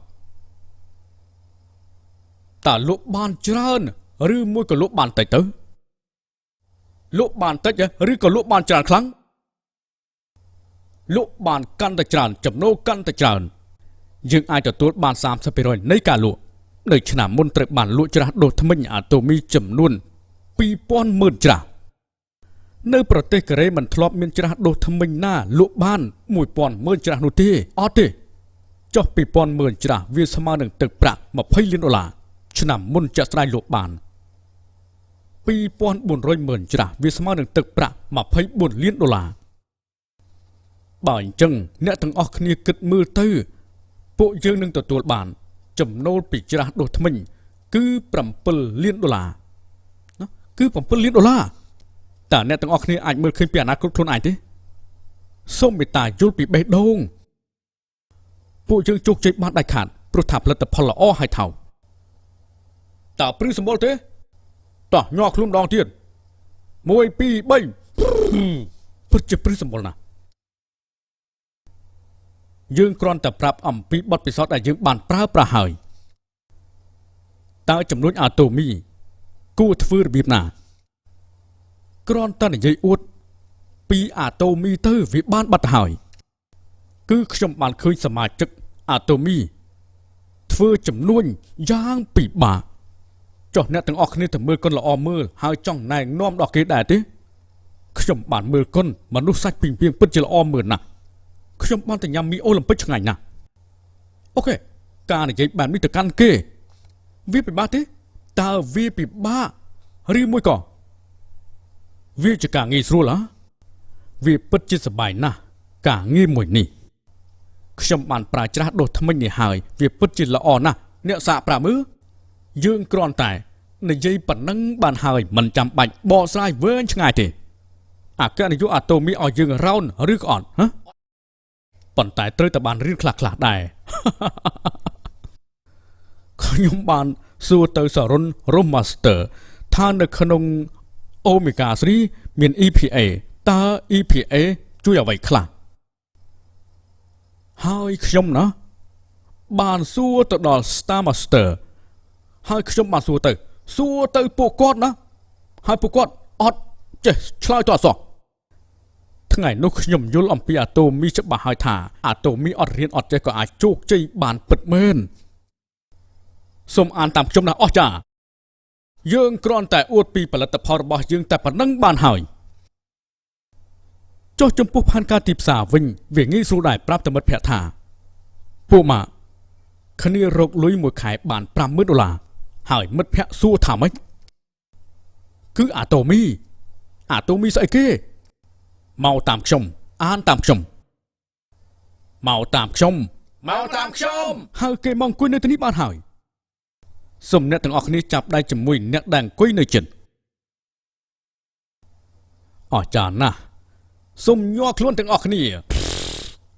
តើលក់បានច្រើនឬមួយក៏លក់បានតិចទៅលក់បានតិចឬក៏លក់បានច្រើនខ្លាំងលក់បានកាន់តែច្រើនចំណូលកាន់តែច្រើនយើងអាចទទួលបាន30%នៃការលក់នៅឆ្នាំមុនត្រូវបានលក់ច្រាស់ដូសថ្មិញអាតូមីចំនួន2000ម៉ឺនច្រាស់នៅប្រទេសកូរ៉េមិនធ្លាប់មានច្រាស់ដូសថ្មិញណាលក់បាន1000ម៉ឺនច្រាស់នោះទេអត់ទេចុះ2000ម៉ឺនច្រាស់វាស្មើនឹងទឹកប្រាក់20លានដុល្លារឆ្នាំមុនចាក់ស្រ័យលក់បាន2400ម៉ឺនច្រាស់វាស្មើនឹងទឹកប្រាក់24លានដុល្លារបើអញ្ចឹងអ្នកទាំងអស់គ្នាគិតមើលទៅពួកយើងនឹងទទួលបានចំណូលពីច្រាស់ដូសថ្មិញគឺ7លានដុល្លារណាគឺ7លានដុល្លារតើអ្នកទាំងអស់គ្នាអាចមើលឃើញពីអនាគតខ្លួនឯងទេសូមមេត្តាយល់ពីបេះដូងពួកយើងជោគជ័យបានដាច់ខាតព្រោះថាផលិតផលល្អហើយថោកតើព្រឺសម្បុរទេតោះញ័រខ្លួនម្ដងទៀត1 2 3ពិតជាព្រឺសម្បុរណាស់យើងគ្រាន់តែប្រាប់អំពីបទពិសោធន៍ដែលយើងបានប្រើប្រាស់ហើយតើចំនួនអាតូមីគួរធ្វើរបៀបណាគ្រាន់តែនិយាយអួតពីអាតូមីទៅវាបានបាត់ទៅហើយគឺខ្ញុំបានឃើញសមាជិកអាតូមីធ្វើចំនួនយ៉ាងពិបាកចុះអ្នកទាំងអស់គ្នាទៅមើលកុនល្អមើលហើយចង់ណែនាំដល់គេដែរទេខ្ញុំបានមើលកុនមនុស្សសាច់ពីងពីងពិតជាល្អមើលណាស់ខ្ញុំបានតែញ៉ាំមីអូឡ িম্প ិកឆ្ងាញ់ណាស់អូខេការនិយាយបែបនេះទៅកាន់គេវាពិបាកទេតើវាពិបាកឬមួយក៏វាជាការងាយស្រួលហ៎វាពិតជាសប្បាយណាស់ការងារមួយនេះខ្ញុំបានប្រើច្រាស់ដូសថ្មិញនេះហើយវាពិតជាល្អណាស់អ្នកសាកប្រាមើលយើងគ្រាន់តែនិយាយប៉ុណ្ណឹងបានហើយមិនចាំបាច់បកស្រាយវែងឆ្ងាយទេអគ្គនាយកអាតូមីឲ្យយើងរោនឬក៏អត់ហ៎ប៉ុន្តែត្រូវតែបានរៀនខ្លះៗដែរខ្ញុំបានសួរទៅសរុនរ៉ូម៉ាស្ទ័រថានៅក្នុងអូមេហ្គា3មាន EPA តើ EPA ជួយអ្វីខ្លះហើយខ្ញុំណាបានសួរទៅដល់ Star Master ហើយខ្ញុំបានសួរទៅសួរទៅពួកគាត់ណាហើយពួកគាត់អត់ចេះឆ្លើយតបសោះថ្ងៃនោះខ្ញុំយល់អំពីអាតូមីច្បាស់ហើយថាអាតូមីអត់រៀនអត់ចេះក៏អាចជោគជ័យបានពិតមែនសូមអានតាមខ្ញុំណាអស្ចារ្យយើងគ្រាន់តែអួតពីផលិតផលរបស់យើងតែប៉ុណ្ណឹងបានហើយចុះចំពោះផែនការទីផ្សារវិញវាងាយស្រួលដែរប្រាប់តែមិត្តភក្តិថាពួកម៉ាគ្នារកលុយមួយខែបាន50000ដុល្លារហើយមិត្តភក្តិសួរថាម៉េចគឺអាតូមីអាតូមីស្អីគេមកតាមខ្ញុំអានតាមខ្ញុំមកតាមខ្ញុំមកតាមខ្ញុំហើយគេមកអង្គុយនៅទីនេះបានហើយសូមអ្នកទាំងអស់គ្នាចាប់ដៃជាមួយអ្នកដែលអង្គុយនៅជិតអស្ចារ្យណាស់សូមញ័រខ្លួនទាំងអស់គ្នា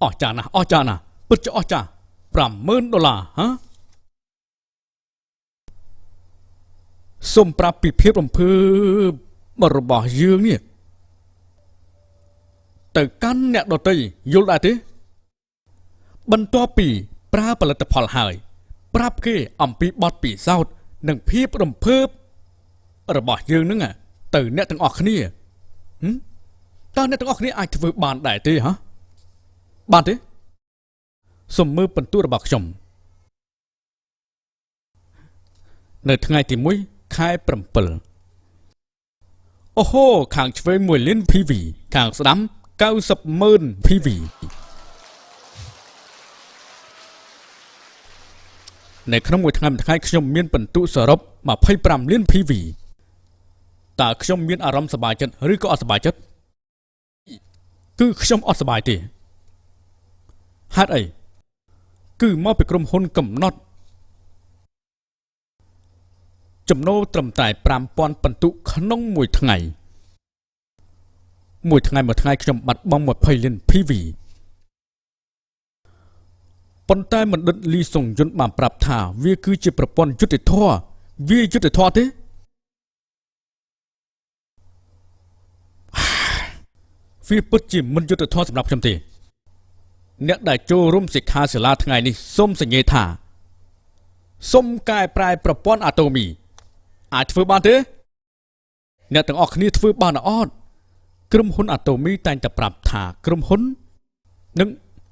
អស្ចារ្យណាស់អស្ចារ្យណាស់ពិតជាអស្ចារ្យ50000ដុល្លារហ៎សូមប្រាប់ពីភាពរំភើបរបស់យើងនេះទៅកាន់អ្នកដទៃយល់ដែរទេបន្ទាប់ពីប្រើផលិតផលហើយប្រាប់គេអំពីបទពិសោធន៍និងភាពរំភើបរបស់យើងនឹងទៅអ្នកទាំងអស់គ្នាតើអ្នកទាំងអស់គ្នាអាចធ្វើបានដែរទេហ៎បានទេសូមមើលបន្ទូរបស់ខ្ញុំនៅថ្ងៃទី1ខែ7អូហូខាងឆ្វេង1លាន PV ខាងស្ដាំ900,000 PV នៅក្នុងមួយថ្ងៃមួយថ្ងៃខ្ញុំមានពិន្ទុសរុប25លាន PV តើខ្ញុំមានអារម្មណ៍សប្បាយចិត្តឬក៏អត់សប្បាយចិត្តគឺខ្ញុំអត់សប្បាយទេហេតុអីគឺមកពីក្រុមហ៊ុនកំណត់ចំណូលត្រឹមតែ5000ពិន្ទុក្នុងមួយថ្ងៃមួយថ្ងៃមួយថ្ងៃខ្ញុំបាត់បង់20លាន PV ប៉ុន្តែបណ្ឌិតលីសុងយុនបានប្រាប់ថាវាគឺជាប្រព័ន្ធយុត្តិធម៌វាយុត្តិធម៌ទេវាពិតជាមិនយុត្តិធម៌សម្រាប់ខ្ញុំទេអ្នកដែលចូលរួមសិក្ខាសាលាថ្ងៃនេះសូមសញ្ញេថាសូមកែប្រែប្រព័ន្ធអាតូមីអាចធ្វើបានទេអ្នកទាំងអស់គ្នាធ្វើបានអត់ក្រុមហ៊ុនអាតូមីតែងតែប្រាប់ថាក្រុមហ៊ុន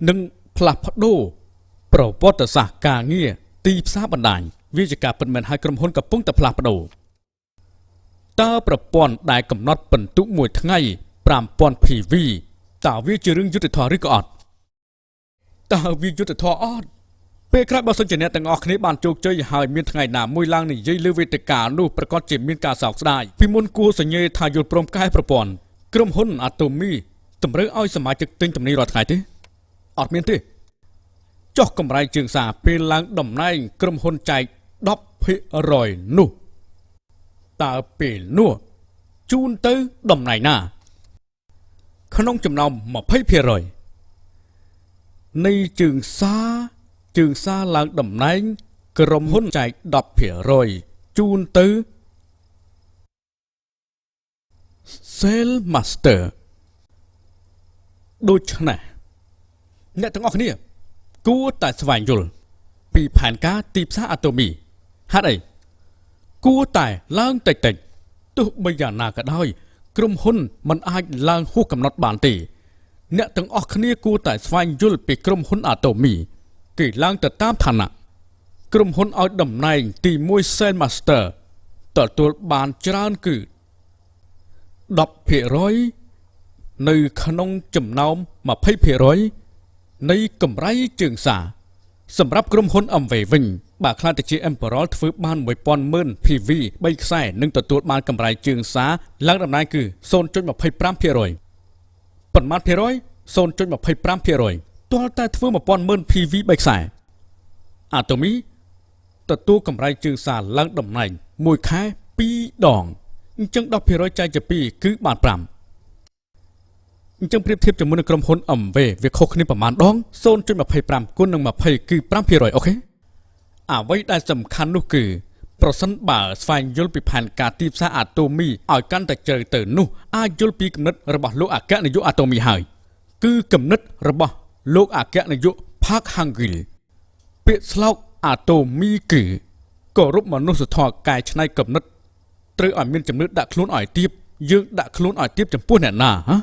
នឹងផ្លាស់ប្ដូរប្រវត្តិសាស្ត្រការងារទីផ្សារបណ្ដាញវាជាការពិតមែនហើយក្រុមហ៊ុនកំពុងតែផ្លាស់ប្ដូរតើប្រព័ន្ធដែលកំណត់ពិន្ទុមួយថ្ងៃ5000 PV តើវាជារឿងយុត្តិធម៌ឬក៏អត់តើវាយុត្តិធម៌អត់ពេលក្រោយបើសិនជាអ្នកទាំងអស់គ្នាបានជោគជ័យហើយមានថ្ងៃណាមួយឡើងនិយាយលើវេទិកានោះប្រកាសជាមានការសោកស្ដាយពីមុនគួរសញ្ញេថាយល់ព្រមកែប្រព័ន្ធក្រុមហ៊ុនអាតូមីតម្រូវឲ្យសមាជិកទិញទំនិញរាល់ថ្ងៃទេអត់មានទេចុះកម្រៃជើងសារពេលឡើងតំណែងក្រុមហ៊ុនចែក10%នោះតើពេលនោះជូនទៅតំណែងណាក្នុងចំណោម20%នៃជើងសារឡើងតំណែងក្រុមហ៊ុនចែក10%ជូនទៅ Sales Master ដូច្នេះអ្នកទាំងអស់គ្នាគួរតែស្វែងយល់ពីផែនការទីផ្សារអាតូមីហេតុអីគួរតែឡើងតិចតិចទោះបីយ៉ាងណាក៏ដោយក្រុមហ៊ុនមិនអាចឡើងហួសកំណត់បានទេអ្នកទាំងអស់គ្នាគួរតែស្វែងយល់ពីក្រុមហ៊ុនអាតូមីគេឡើងទៅតាមឋានៈក្រុមហ៊ុនឲ្យតំណែងទី1 Sales Master ទទួលបានច្រើនគឺ10%នៅក្នុងចំណោម20%នៃកម្រៃជើងសារសម្រាប់ក្រុមហ៊ុន MV វិញបើខ្លាចទៅជា Emperor ធ្វើបាន1000,000 PV 3ខ្សែនឹងទទួលបានកម្រៃជើងសារឡើងតំណែងគឺ 0.25% ប៉ុន្មានភាគរយ 0.25% ទាល់តែធ្វើ1000,000 PV 3ខ្សែអាតូមីទទួលកម្រៃជើងសារឡើងតំណែងមួយខែ2ដងអញ្ចឹង10%ចែកជា2គឺបាន5អញ្ចឹងប្រៀបធៀបជាមួយនឹងក្រុមហ៊ុន MV វាខុសគ្នាប្រមាណដង 0.25 គុណនឹង20គឺ5%អូខេអ្វីដែលសំខាន់នោះគឺប្រសិនបើស្វែងយល់ពីផែនការទីផ្សារអាតូមីឲ្យកាន់តែជ្រៅទៅនោះអាចយល់ពីគំនិតរបស់លោកអគ្គនាយកអាតូមីហើយ គឺគំនិតរបស់លោកអគ្គនាយកផាកហាំងគីលពាក្យស្លោកអាតូមីគឺគោរពមនុស្សធម៌កែច្នៃគំនិតត្រូវឲ្យមានជំនឿដាក់ខ្លួនឲ្យទៀបយើងដាក់ខ្លួនឲ្យទៀបចំពោះអ្នកណាហ៎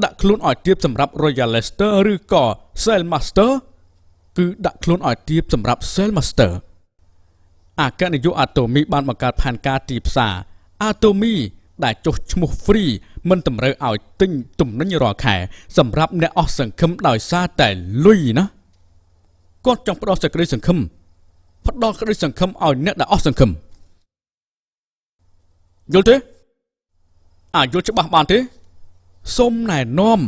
ដាក់ខ្លួនឲ្យទៀបសម្រាប់ Royal Leicester ឬក៏ Cell Master គឺដាក់ខ្លួនឲ្យទៀបសម្រាប់ Cell Master។ អគ្គនាយកអាតូមីបានបង្កើតផែនការទីផ្សារអាតូមីដែលចុះឈ្មោះ free មិនតម្រូវឲ្យទិញទំនិញរាល់ខែសម្រាប់អ្នកអស់សង្ឃឹមដោយសារតែលុយណាគាត់ចង់ផ្ដល់សេចក្តីសង្ឃឹមផ្ដល់ក្តីសង្ឃឹមឲ្យអ្នកដែលអស់សង្ឃឹមយល់ទេអាចយល់ច្បាស់បានទេសូមណែនាំ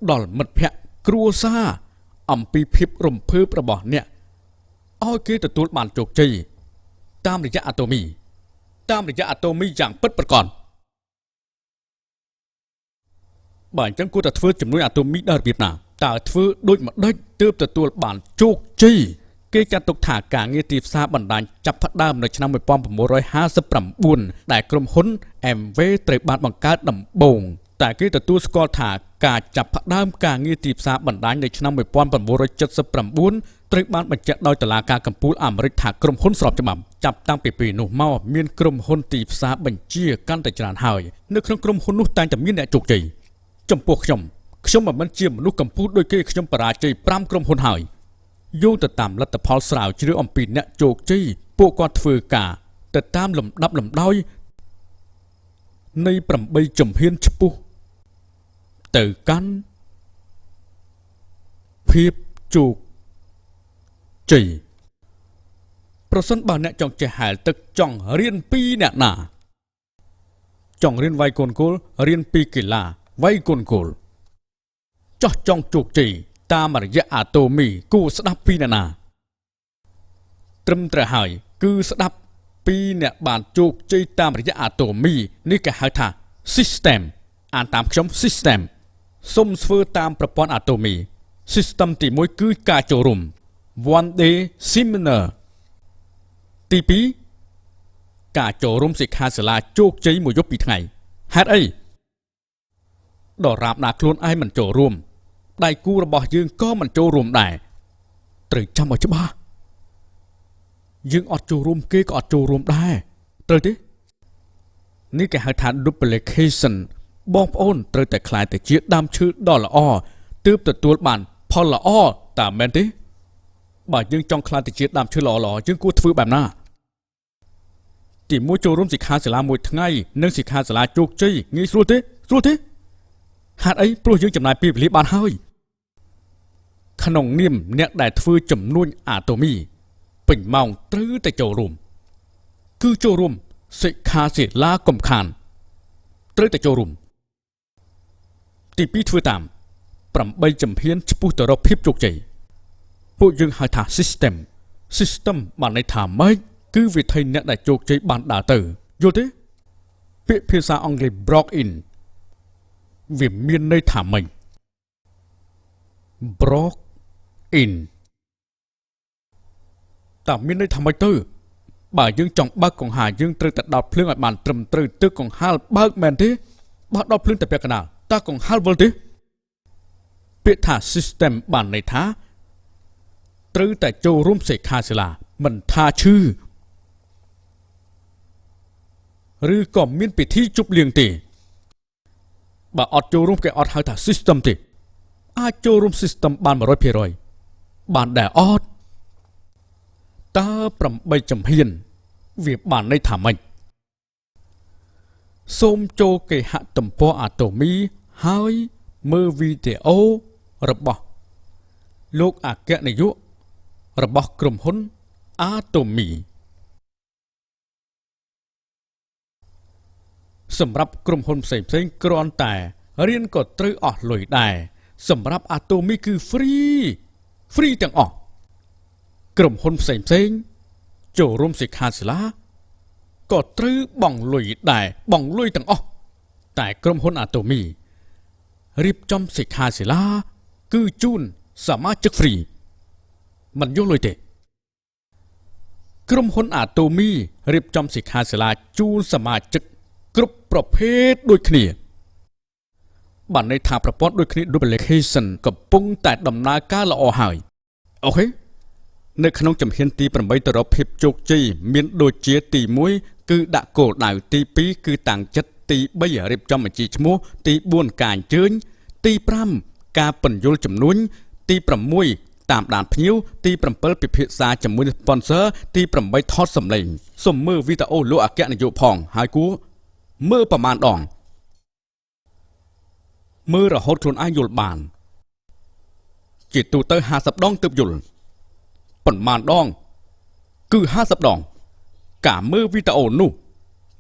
ដល់មិត្តភ័ក្តិគ្រួសារអំពីភាពរំភើបរបស់អ្នកឲ្យគេទទួលបានជោគជ័យតាមរយៈអាតូមីតាមរយៈអាតូមីយ៉ាងពិតប្រាកដបើអញ្ចឹងគួរតែធ្វើជំនួយអាតូមីដល់របៀបណាតើធ្វើដូចម្ដេចទើបទទួលបានជោគជ័យគេចាត់ទុកថាការងារទីផ្សារបណ្ដាញចាប់ផ្ដើមនៅឆ្នាំ1959ដែលក្រុមហ៊ុន Amway ត្រូវបានបង្កើតដំបូងតែគេទទួលស្គាល់ថាការចាប់ផ្ដើមការងារទីផ្សារបណ្ដាញនៅឆ្នាំ1979ត្រូវបានបញ្ជាក់ដោយតុលាការកំពូលអាមេរិកថាក្រុមហ៊ុនស្របច្បាប់ចាប់តាំងពីពេលនោះមកមានក្រុមហ៊ុនទីផ្សារបញ្ជាកាន់តែច្រើនហើយនៅក្នុងក្រុមហ៊ុននោះតែងតែមានអ្នកជោគជ័យចំពោះខ្ញុំខ្ញុំមិនមែនជាមនុស្សកំពូលដូចគេខ្ញុំបរាជ័យ5ក្រុមហ៊ុនហើយយោងទៅតាមលទ្ធផលស្រាវជ្រាវអំពីអ្នកជោគជ័យពួកគាត់ធ្វើការទៅតាមលំដាប់លំដោយនៃ8ជំហានឆ្ពោះទៅកាន់ភាពជោគជ័យប្រសិនបើអ្នកចង់ចេះហែលទឹកចង់រៀនពីអ្នកណាចង់រៀនវាយកូនគោលរៀនពីកីឡាវាយកូនគោលចោះចង់ជោគជ័យតាមរយៈអាតូមីគួរស្ដាប់ពីអ្នកណាត្រឹមត្រូវហើយគឺស្ដាប់ពីអ្នកបានជោគជ័យតាមរយៈអាតូមីនេះគេហៅថា system អានតាមខ្ញុំ system សូមធ្វើតាមប្រព័ន្ធអាតូមី system ទី1គឺការចូលរួម one day seminar ទី2ការចូលរួមសិក្ខាសាលាជោគជ័យមួយយប់ពីរថ្ងៃហេតុអីដរាបណាខ្លួនឯងមិនចូលរួមដៃគូរបស់យើងក៏មិនចូលរួមដែរត្រូវចាំឲ្យច្បាស់យើងអត់ចូលរួមគេក៏អត់ចូលរួមដែរត្រូវទេនេះគេហៅថា duplication បងប្អូនត្រូវតែក្លាយទៅជាដើមឈើដ៏ល្អទើបទទួលបានផលល្អតើមែនទេបើយើងចង់ក្លាយទៅជាដើមឈើល្អៗយើងគួរធ្វើបែបណាទីមួយចូលរួមសិក្ខាសាលាមួយថ្ងៃនិងសិក្ខាសាលាជោគជ័យងាយស្រួលទេស្រួលទេហេតុអីព្រោះយើងចំណាយពេលវេលាបានហើយក្នុងនាមអ្នកដែលធ្វើចំនួនអាតូមីពេញម៉ោងត្រូវតែចូលរួមគឺចូលរួមសិក្ខាសាលាកំខានត្រូវតែចូលរួមទី2ធ្វើតាម8ជំហានឆ្ពោះទៅរកភាពជោគជ័យពួកយើងហៅថា system system បានន័យថាម៉េចគឺវិធីអ្នកដែលជោគជ័យបានដើរទៅយល់ទេពាក្យភាសាអង់គ្លេស broke in វាមានន័យថាម៉េច broke in តើមានន័យថាម៉េចទៅបើយើងចង់បើកកង្ហារយើងត្រូវតែដោតភ្លើងឲ្យបានត្រឹមត្រូវទើបកង្ហារបើកមែនទេបើដោតភ្លើងតែពាក់កណ្ដាលតើកង្ហារវិលទេពាក្យថា system បានន័យថាត្រូវតែចូលរួមសិក្ខាសាលាមិនថាឈឺឬក៏មានពិធីជប់លៀងទេបើអត់ចូលរួមគេអត់ហៅថា system ទេអាចចូលរួម system បាន100%បានដែរអត់តើ8ជំហានវាបានន័យថាម៉េចសូមចូលគេហទំព័រអាតូមីហើយមើលវីដេអូរបស់លោកអគ្គនាយករបស់ក្រុមហ៊ុនអាតូមីសម្រាប់ក្រុមហ៊ុនផ្សេងៗគ្រាន់តែរៀនក៏ត្រូវអស់លុយដែរសម្រាប់អាតូមីគឺ free free ទាំងអស់ក្រុមហ៊ុនផ្សេងៗចូលរួមសិក្ខាសាលាក៏ត្រូវបង់លុយដែរបង់លុយទាំងអស់តែក្រុមហ៊ុនអាតូមីរៀបចំសិក្ខាសាលាគឺជូនសមាជិក free មិនយកលុយទេក្រុមហ៊ុនអាតូមីរៀបចំសិក្ខាសាលាជូនសមាជិកគ្រប់ប្រភេទដូចគ្នា បានន័យថាប្រព័ន្ធដូចគ្នា duplication កំពុងតែដំណើរការល្អហើយ OK នៅក្នុងជំហានទី8ទៅរកភាពជោគជ័យមានដូចជាទី1គឺដាក់គោលដៅទី2គឺតាំងចិត្តទី3រៀបចំបញ្ជីឈ្មោះទី4ការអញ្ជើញទី5ការពន្យល់ចំនួនទី6តាមដានភ្ញៀវទី7ពិភាក្សាជាមួយនឹង sponsor ទី8ថតសម្លេងសូមមើលវីដេអូលោកអគ្គនាយកផងហើយគួរមើលប្រមាណដងមើលរហូតខ្លួនឯងយល់បានជាទូទៅ50ដងទើបយល់ប៉ុន្មានដងគឺ50ដងការមើលវីដេអូនោះ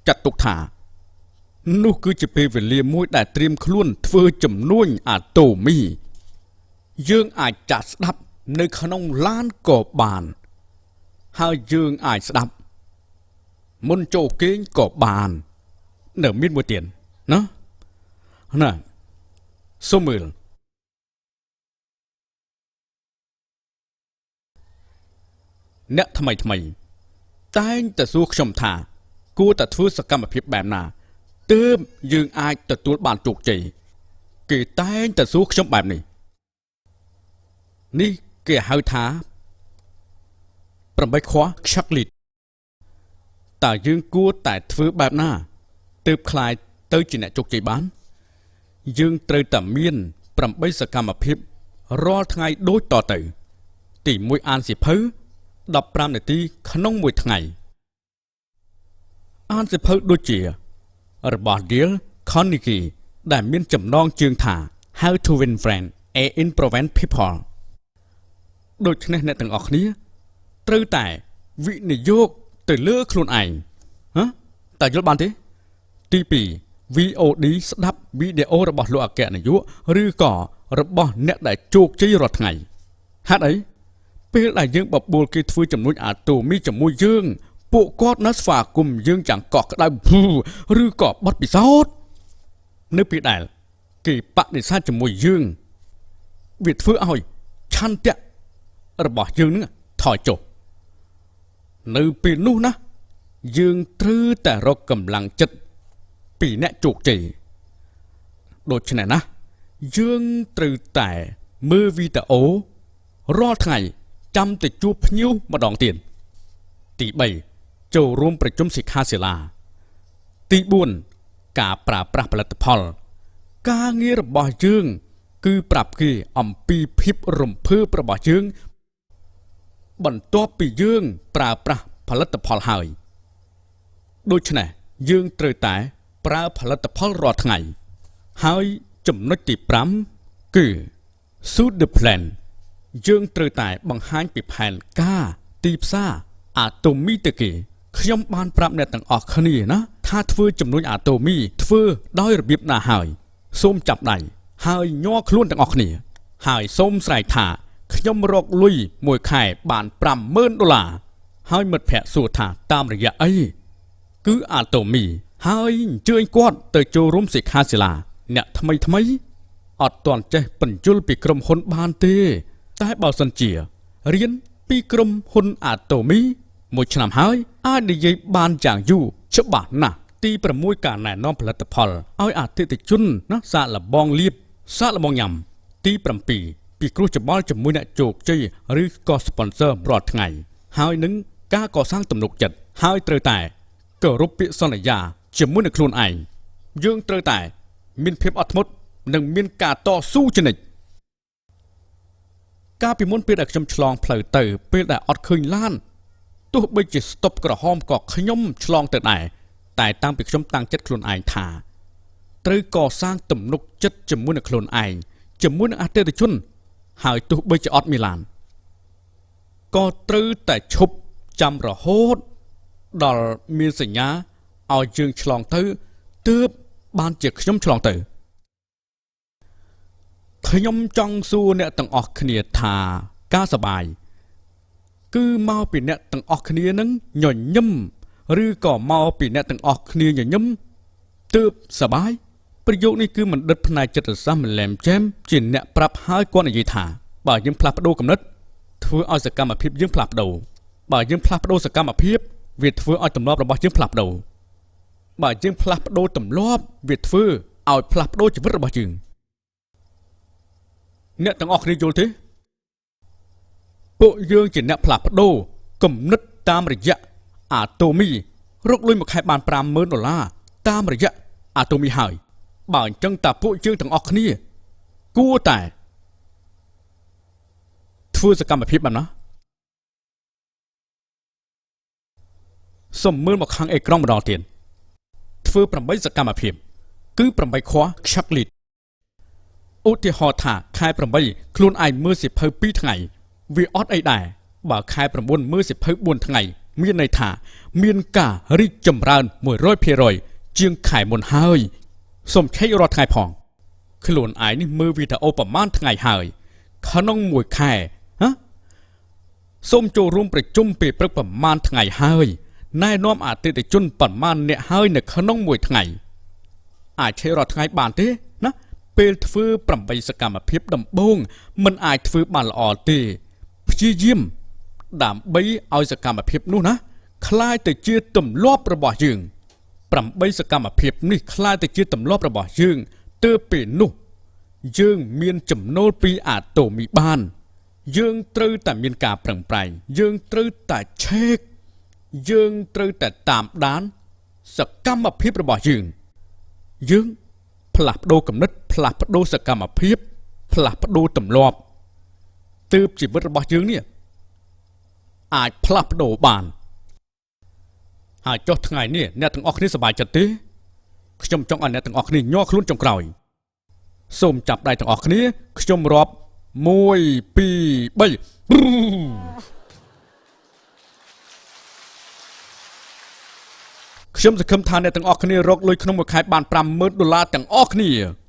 ចាត់ទុកថានោះគឺជាពេលវេលាមួយដែលត្រៀមខ្លួនធ្វើជំនួញអាតូមីយើងអាចចាក់ស្ដាប់នៅក្នុងឡានក៏បានហើយយើងអាចស្ដាប់មុនចូលគេងក៏បាននៅមានមួយទៀតណាណាសូមមើលអ្នកថ្មីថ្មីតែងតែសួរខ្ញុំថាគួរតែធ្វើសកម្មភាពបែបណាទើបយើងអាចទទួលបានជោគជ័យគេតែងតែសួរខ្ញុំបែបនេះនេះគេហៅថា8ខ្វះឆាក់លីតតើយើងគួរតែធ្វើបែបណាទើបក្លាយទៅជាអ្នកជោគជ័យបានយើងត្រូវតែមាន8សកម្មភាពរាល់ថ្ងៃដូចតទៅទី1អានសៀវភៅ15នាទីក្នុងមួយថ្ងៃអានសៀវភៅដូចជារបស់ Dale Carnegie ដែលមានចំណងជើងថា How to Win Friends and Influence People ដូច្នេះអ្នកទាំងអស់គ្នាត្រូវតែវិនិយោគទៅលើខ្លួនឯងហ៎តើយល់បានទេទី2 VOD ស្ដាប់វីដេអូរបស់លោកអគ្គនាយកឬក៏របស់អ្នកដែលជោគជ័យរាល់ថ្ងៃហេតុអីពេលដែលយើងបបួលគេធ្វើចំនួនអាតូមីជាមួយយើងពួកគាត់នៅស្វាគមន៍យើងយ៉ាងកក់ក្ដៅឬក៏បត់ពិសោធន៍នៅពេលដែលគេបដិសេធជាមួយយើងវាធ្វើឲ្យឆន្ទៈរបស់យើងនឹងថយចុះនៅពេលនោះណាយើងត្រូវតែរកកម្លាំងចិត្តពីអ្នកជោគជ័យដូច្នេះណាយើងត្រូវតែមើលវីដេអូរាល់ថ្ងៃចាំតែជួបភ្ញៀវម្ដងទៀតទី3ចូលរួមប្រជុំសិក្ខាសាលាទី4ការប្រើប្រាស់ផលិតផលការងាររបស់យើងគឺប្រាប់គេអំពីភាពរំភើបរបស់យើងបន្ទាប់ពីយើងប្រើប្រាស់ផលិតផលហើយដូច្នេះយើងត្រូវតែប្រើផលិតផលរាល់ថ្ងៃហើយចំណុចទី5គឺ Suit the plan យើងត្រូវតែបង្ហាញពីផែនការទីផ្សារអាតូមីទៅគេខ្ញុំបានប្រាប់អ្នកទាំងអស់គ្នាណាថាធ្វើចំនួនអាតូមីធ្វើដោយរបៀបណាហើយសូមចាប់ដៃហើយញ័រខ្លួនទាំងអស់គ្នាហើយសូមស្រែកថាខ្ញុំរកលុយមួយខែបាន50000ដុល្លារហើយមិត្តភ័ក្តិសួរថាតាមរយៈអីគឺអាតូមីហើយអញ្ជើញគាត់ទៅចូលរួមសិក្ខាសាលាអ្នកថ្មីថ្មីអត់ទាន់ចេះបញ្ជុលពីក្រុមហ៊ុនបានទេតែបើសិនជារៀនពីក្រុមហ៊ុនអាតូមីមួយឆ្នាំហើយអាចនិយាយបានយ៉ាងយូរច្បាស់ណាស់ទី6ការណែនាំផលិតផលឲ្យអតិថិជនណាសាកល្បងលាបសាកល្បងញ៉ាំទី7ពីគ្រោះច្បល់ជាមួយអ្នកជោគជ័យឬក៏ sponsor រាល់ថ្ងៃហើយនឹងការកសាងទំនុកចិត្តហើយត្រូវតែគោរពពាក្យសន្យាជាមួយនឹងខ្លួនឯងយើងត្រូវតែមានភាពអត់ធ្មត់និងមានការតស៊ូជានិច្ចកាលពីមុនពេលដែលខ្ញុំឆ្លងផ្លូវទៅពេលដែលអត់ឃើញឡានទោះបីជាស្តុបក្រហមក៏ខ្ញុំឆ្លងទៅដែរតែតាំងពីខ្ញុំតាំងចិត្តខ្លួនឯងថាត្រូវកសាងទំនុកចិត្តជាមួយនឹងខ្លួនឯងជាមួយនឹងអតិថិជនហើយទោះបីជាអត់មានឡានក៏ត្រូវតែឈប់ចាំរហូតដល់មានសញ្ញាឲ្យយើងឆ្លងទៅទើបបានជាខ្ញុំឆ្លងទៅខ្ញុំចង់សួរអ្នកទាំងអស់គ្នាថាការសប្បាយគឺមកពីអ្នកទាំងអស់គ្នានឹងញញឹមឬក៏មកពីអ្នកទាំងអស់គ្នាញញឹមទើបសប្បាយប្រយោគនេះគឺបណ្ឌិតផ្នែកចិត្តសាស្ត្រម្លែមចែមជាអ្នកប្រាប់ហើយគាត់និយាយថាបើយើងផ្លាស់ប្ដូរគំនិតធ្វើឲ្យសកម្មភាពយើងផ្លាស់ប្ដូរបើយើងផ្លាស់ប្ដូរសកម្មភាពវាធ្វើឲ្យទម្លាប់របស់យើងផ្លាស់ប្ដូរបើយើងផ្លាស់ប្ដូរទម្លាប់វាធ្វើឲ្យផ្លាស់ប្ដូរជីវិតរបស់យើង អ្នកទាំងអស់គ្នាយល់ទេពួកយើងជាអ្នកផ្លាស់ប្ដូរគំនិតតាមរយៈអាតូមីរកលុយមួយខែបាន50000ដុល្លារតាមរយៈអាតូមីហើយបើអញ្ចឹងតើពួកយើងទាំងអស់គ្នាគួរតែធ្វើសកម្មភាពបែបណាសូមមើលមកខាងអេក្រង់ម្ដងទៀតធ្វើ8សកម្មភាពគឺ8ខខ្ឆាក់លីតឧទាហរណ៍ថាខែ8ខ្លួនឯងមើលសៀវភៅ2ថ្ងៃវាអត់អីដែរបើខែ9មើលសៀវភៅ4ថ្ងៃមានន័យថាមានការរីកចម្រើន100%ជាងខែមុនហើយសូមឆែករាល់ថ្ងៃផងខ្លួនឯងនេះមើលវីដេអូប្រហែលថ្ងៃហើយក្នុងមួយខែហ៎សូមចូលរួមប្រជុំពេលព្រឹកប្រហែលថ្ងៃហើយណែនាំអតិថិជនប្រហែលអ្នកហើយនៅក្នុងមួយថ្ងៃអាចឆេរាល់ថ្ងៃបានទេណាពេលធ្វើ8សកម្មភាពដំបូងមិនអាចធ្វើបានល្អទេព្យាយាមដើម្បីឲ្យសកម្មភាពនោះណាក្លាយទៅជាទម្លាប់របស់យើង8សកម្មភាពនេះក្លាយទៅជាទម្លាប់របស់យើងទើបពេលនោះយើងមានចំណូលពីអាតូមីបានយើងត្រូវតែមានការប្រឹងប្រែងយើងត្រូវតែឆែកយើងត្រូវតែតាមដានសកម្មភាពរបស់យើងយើងផ្លាស់ប្ដូរគំនិតផ្លាស់ប្ដូរសកម្មភាពផ្លាស់ប្ដូរទម្លាប់ទើបជីវិតរបស់យើងនេះអាចផ្លាស់ប្ដូរបានហើយចុះថ្ងៃនេះអ្នកទាំងអស់គ្នាសប្បាយចិត្តទេខ្ញុំចង់ឲ្យអ្នកទាំងអស់គ្នាញ័រខ្លួនចុងក្រោយសូមចាប់ដៃទាំងអស់គ្នាខ្ញុំរាប់1 2 3ខ្ញុំសង្ឃឹមថាអ្នកទាំងអស់គ្នារកលុយក្នុងមួយខែបាន50000ដុល្លារទាំងអស់គ្នា។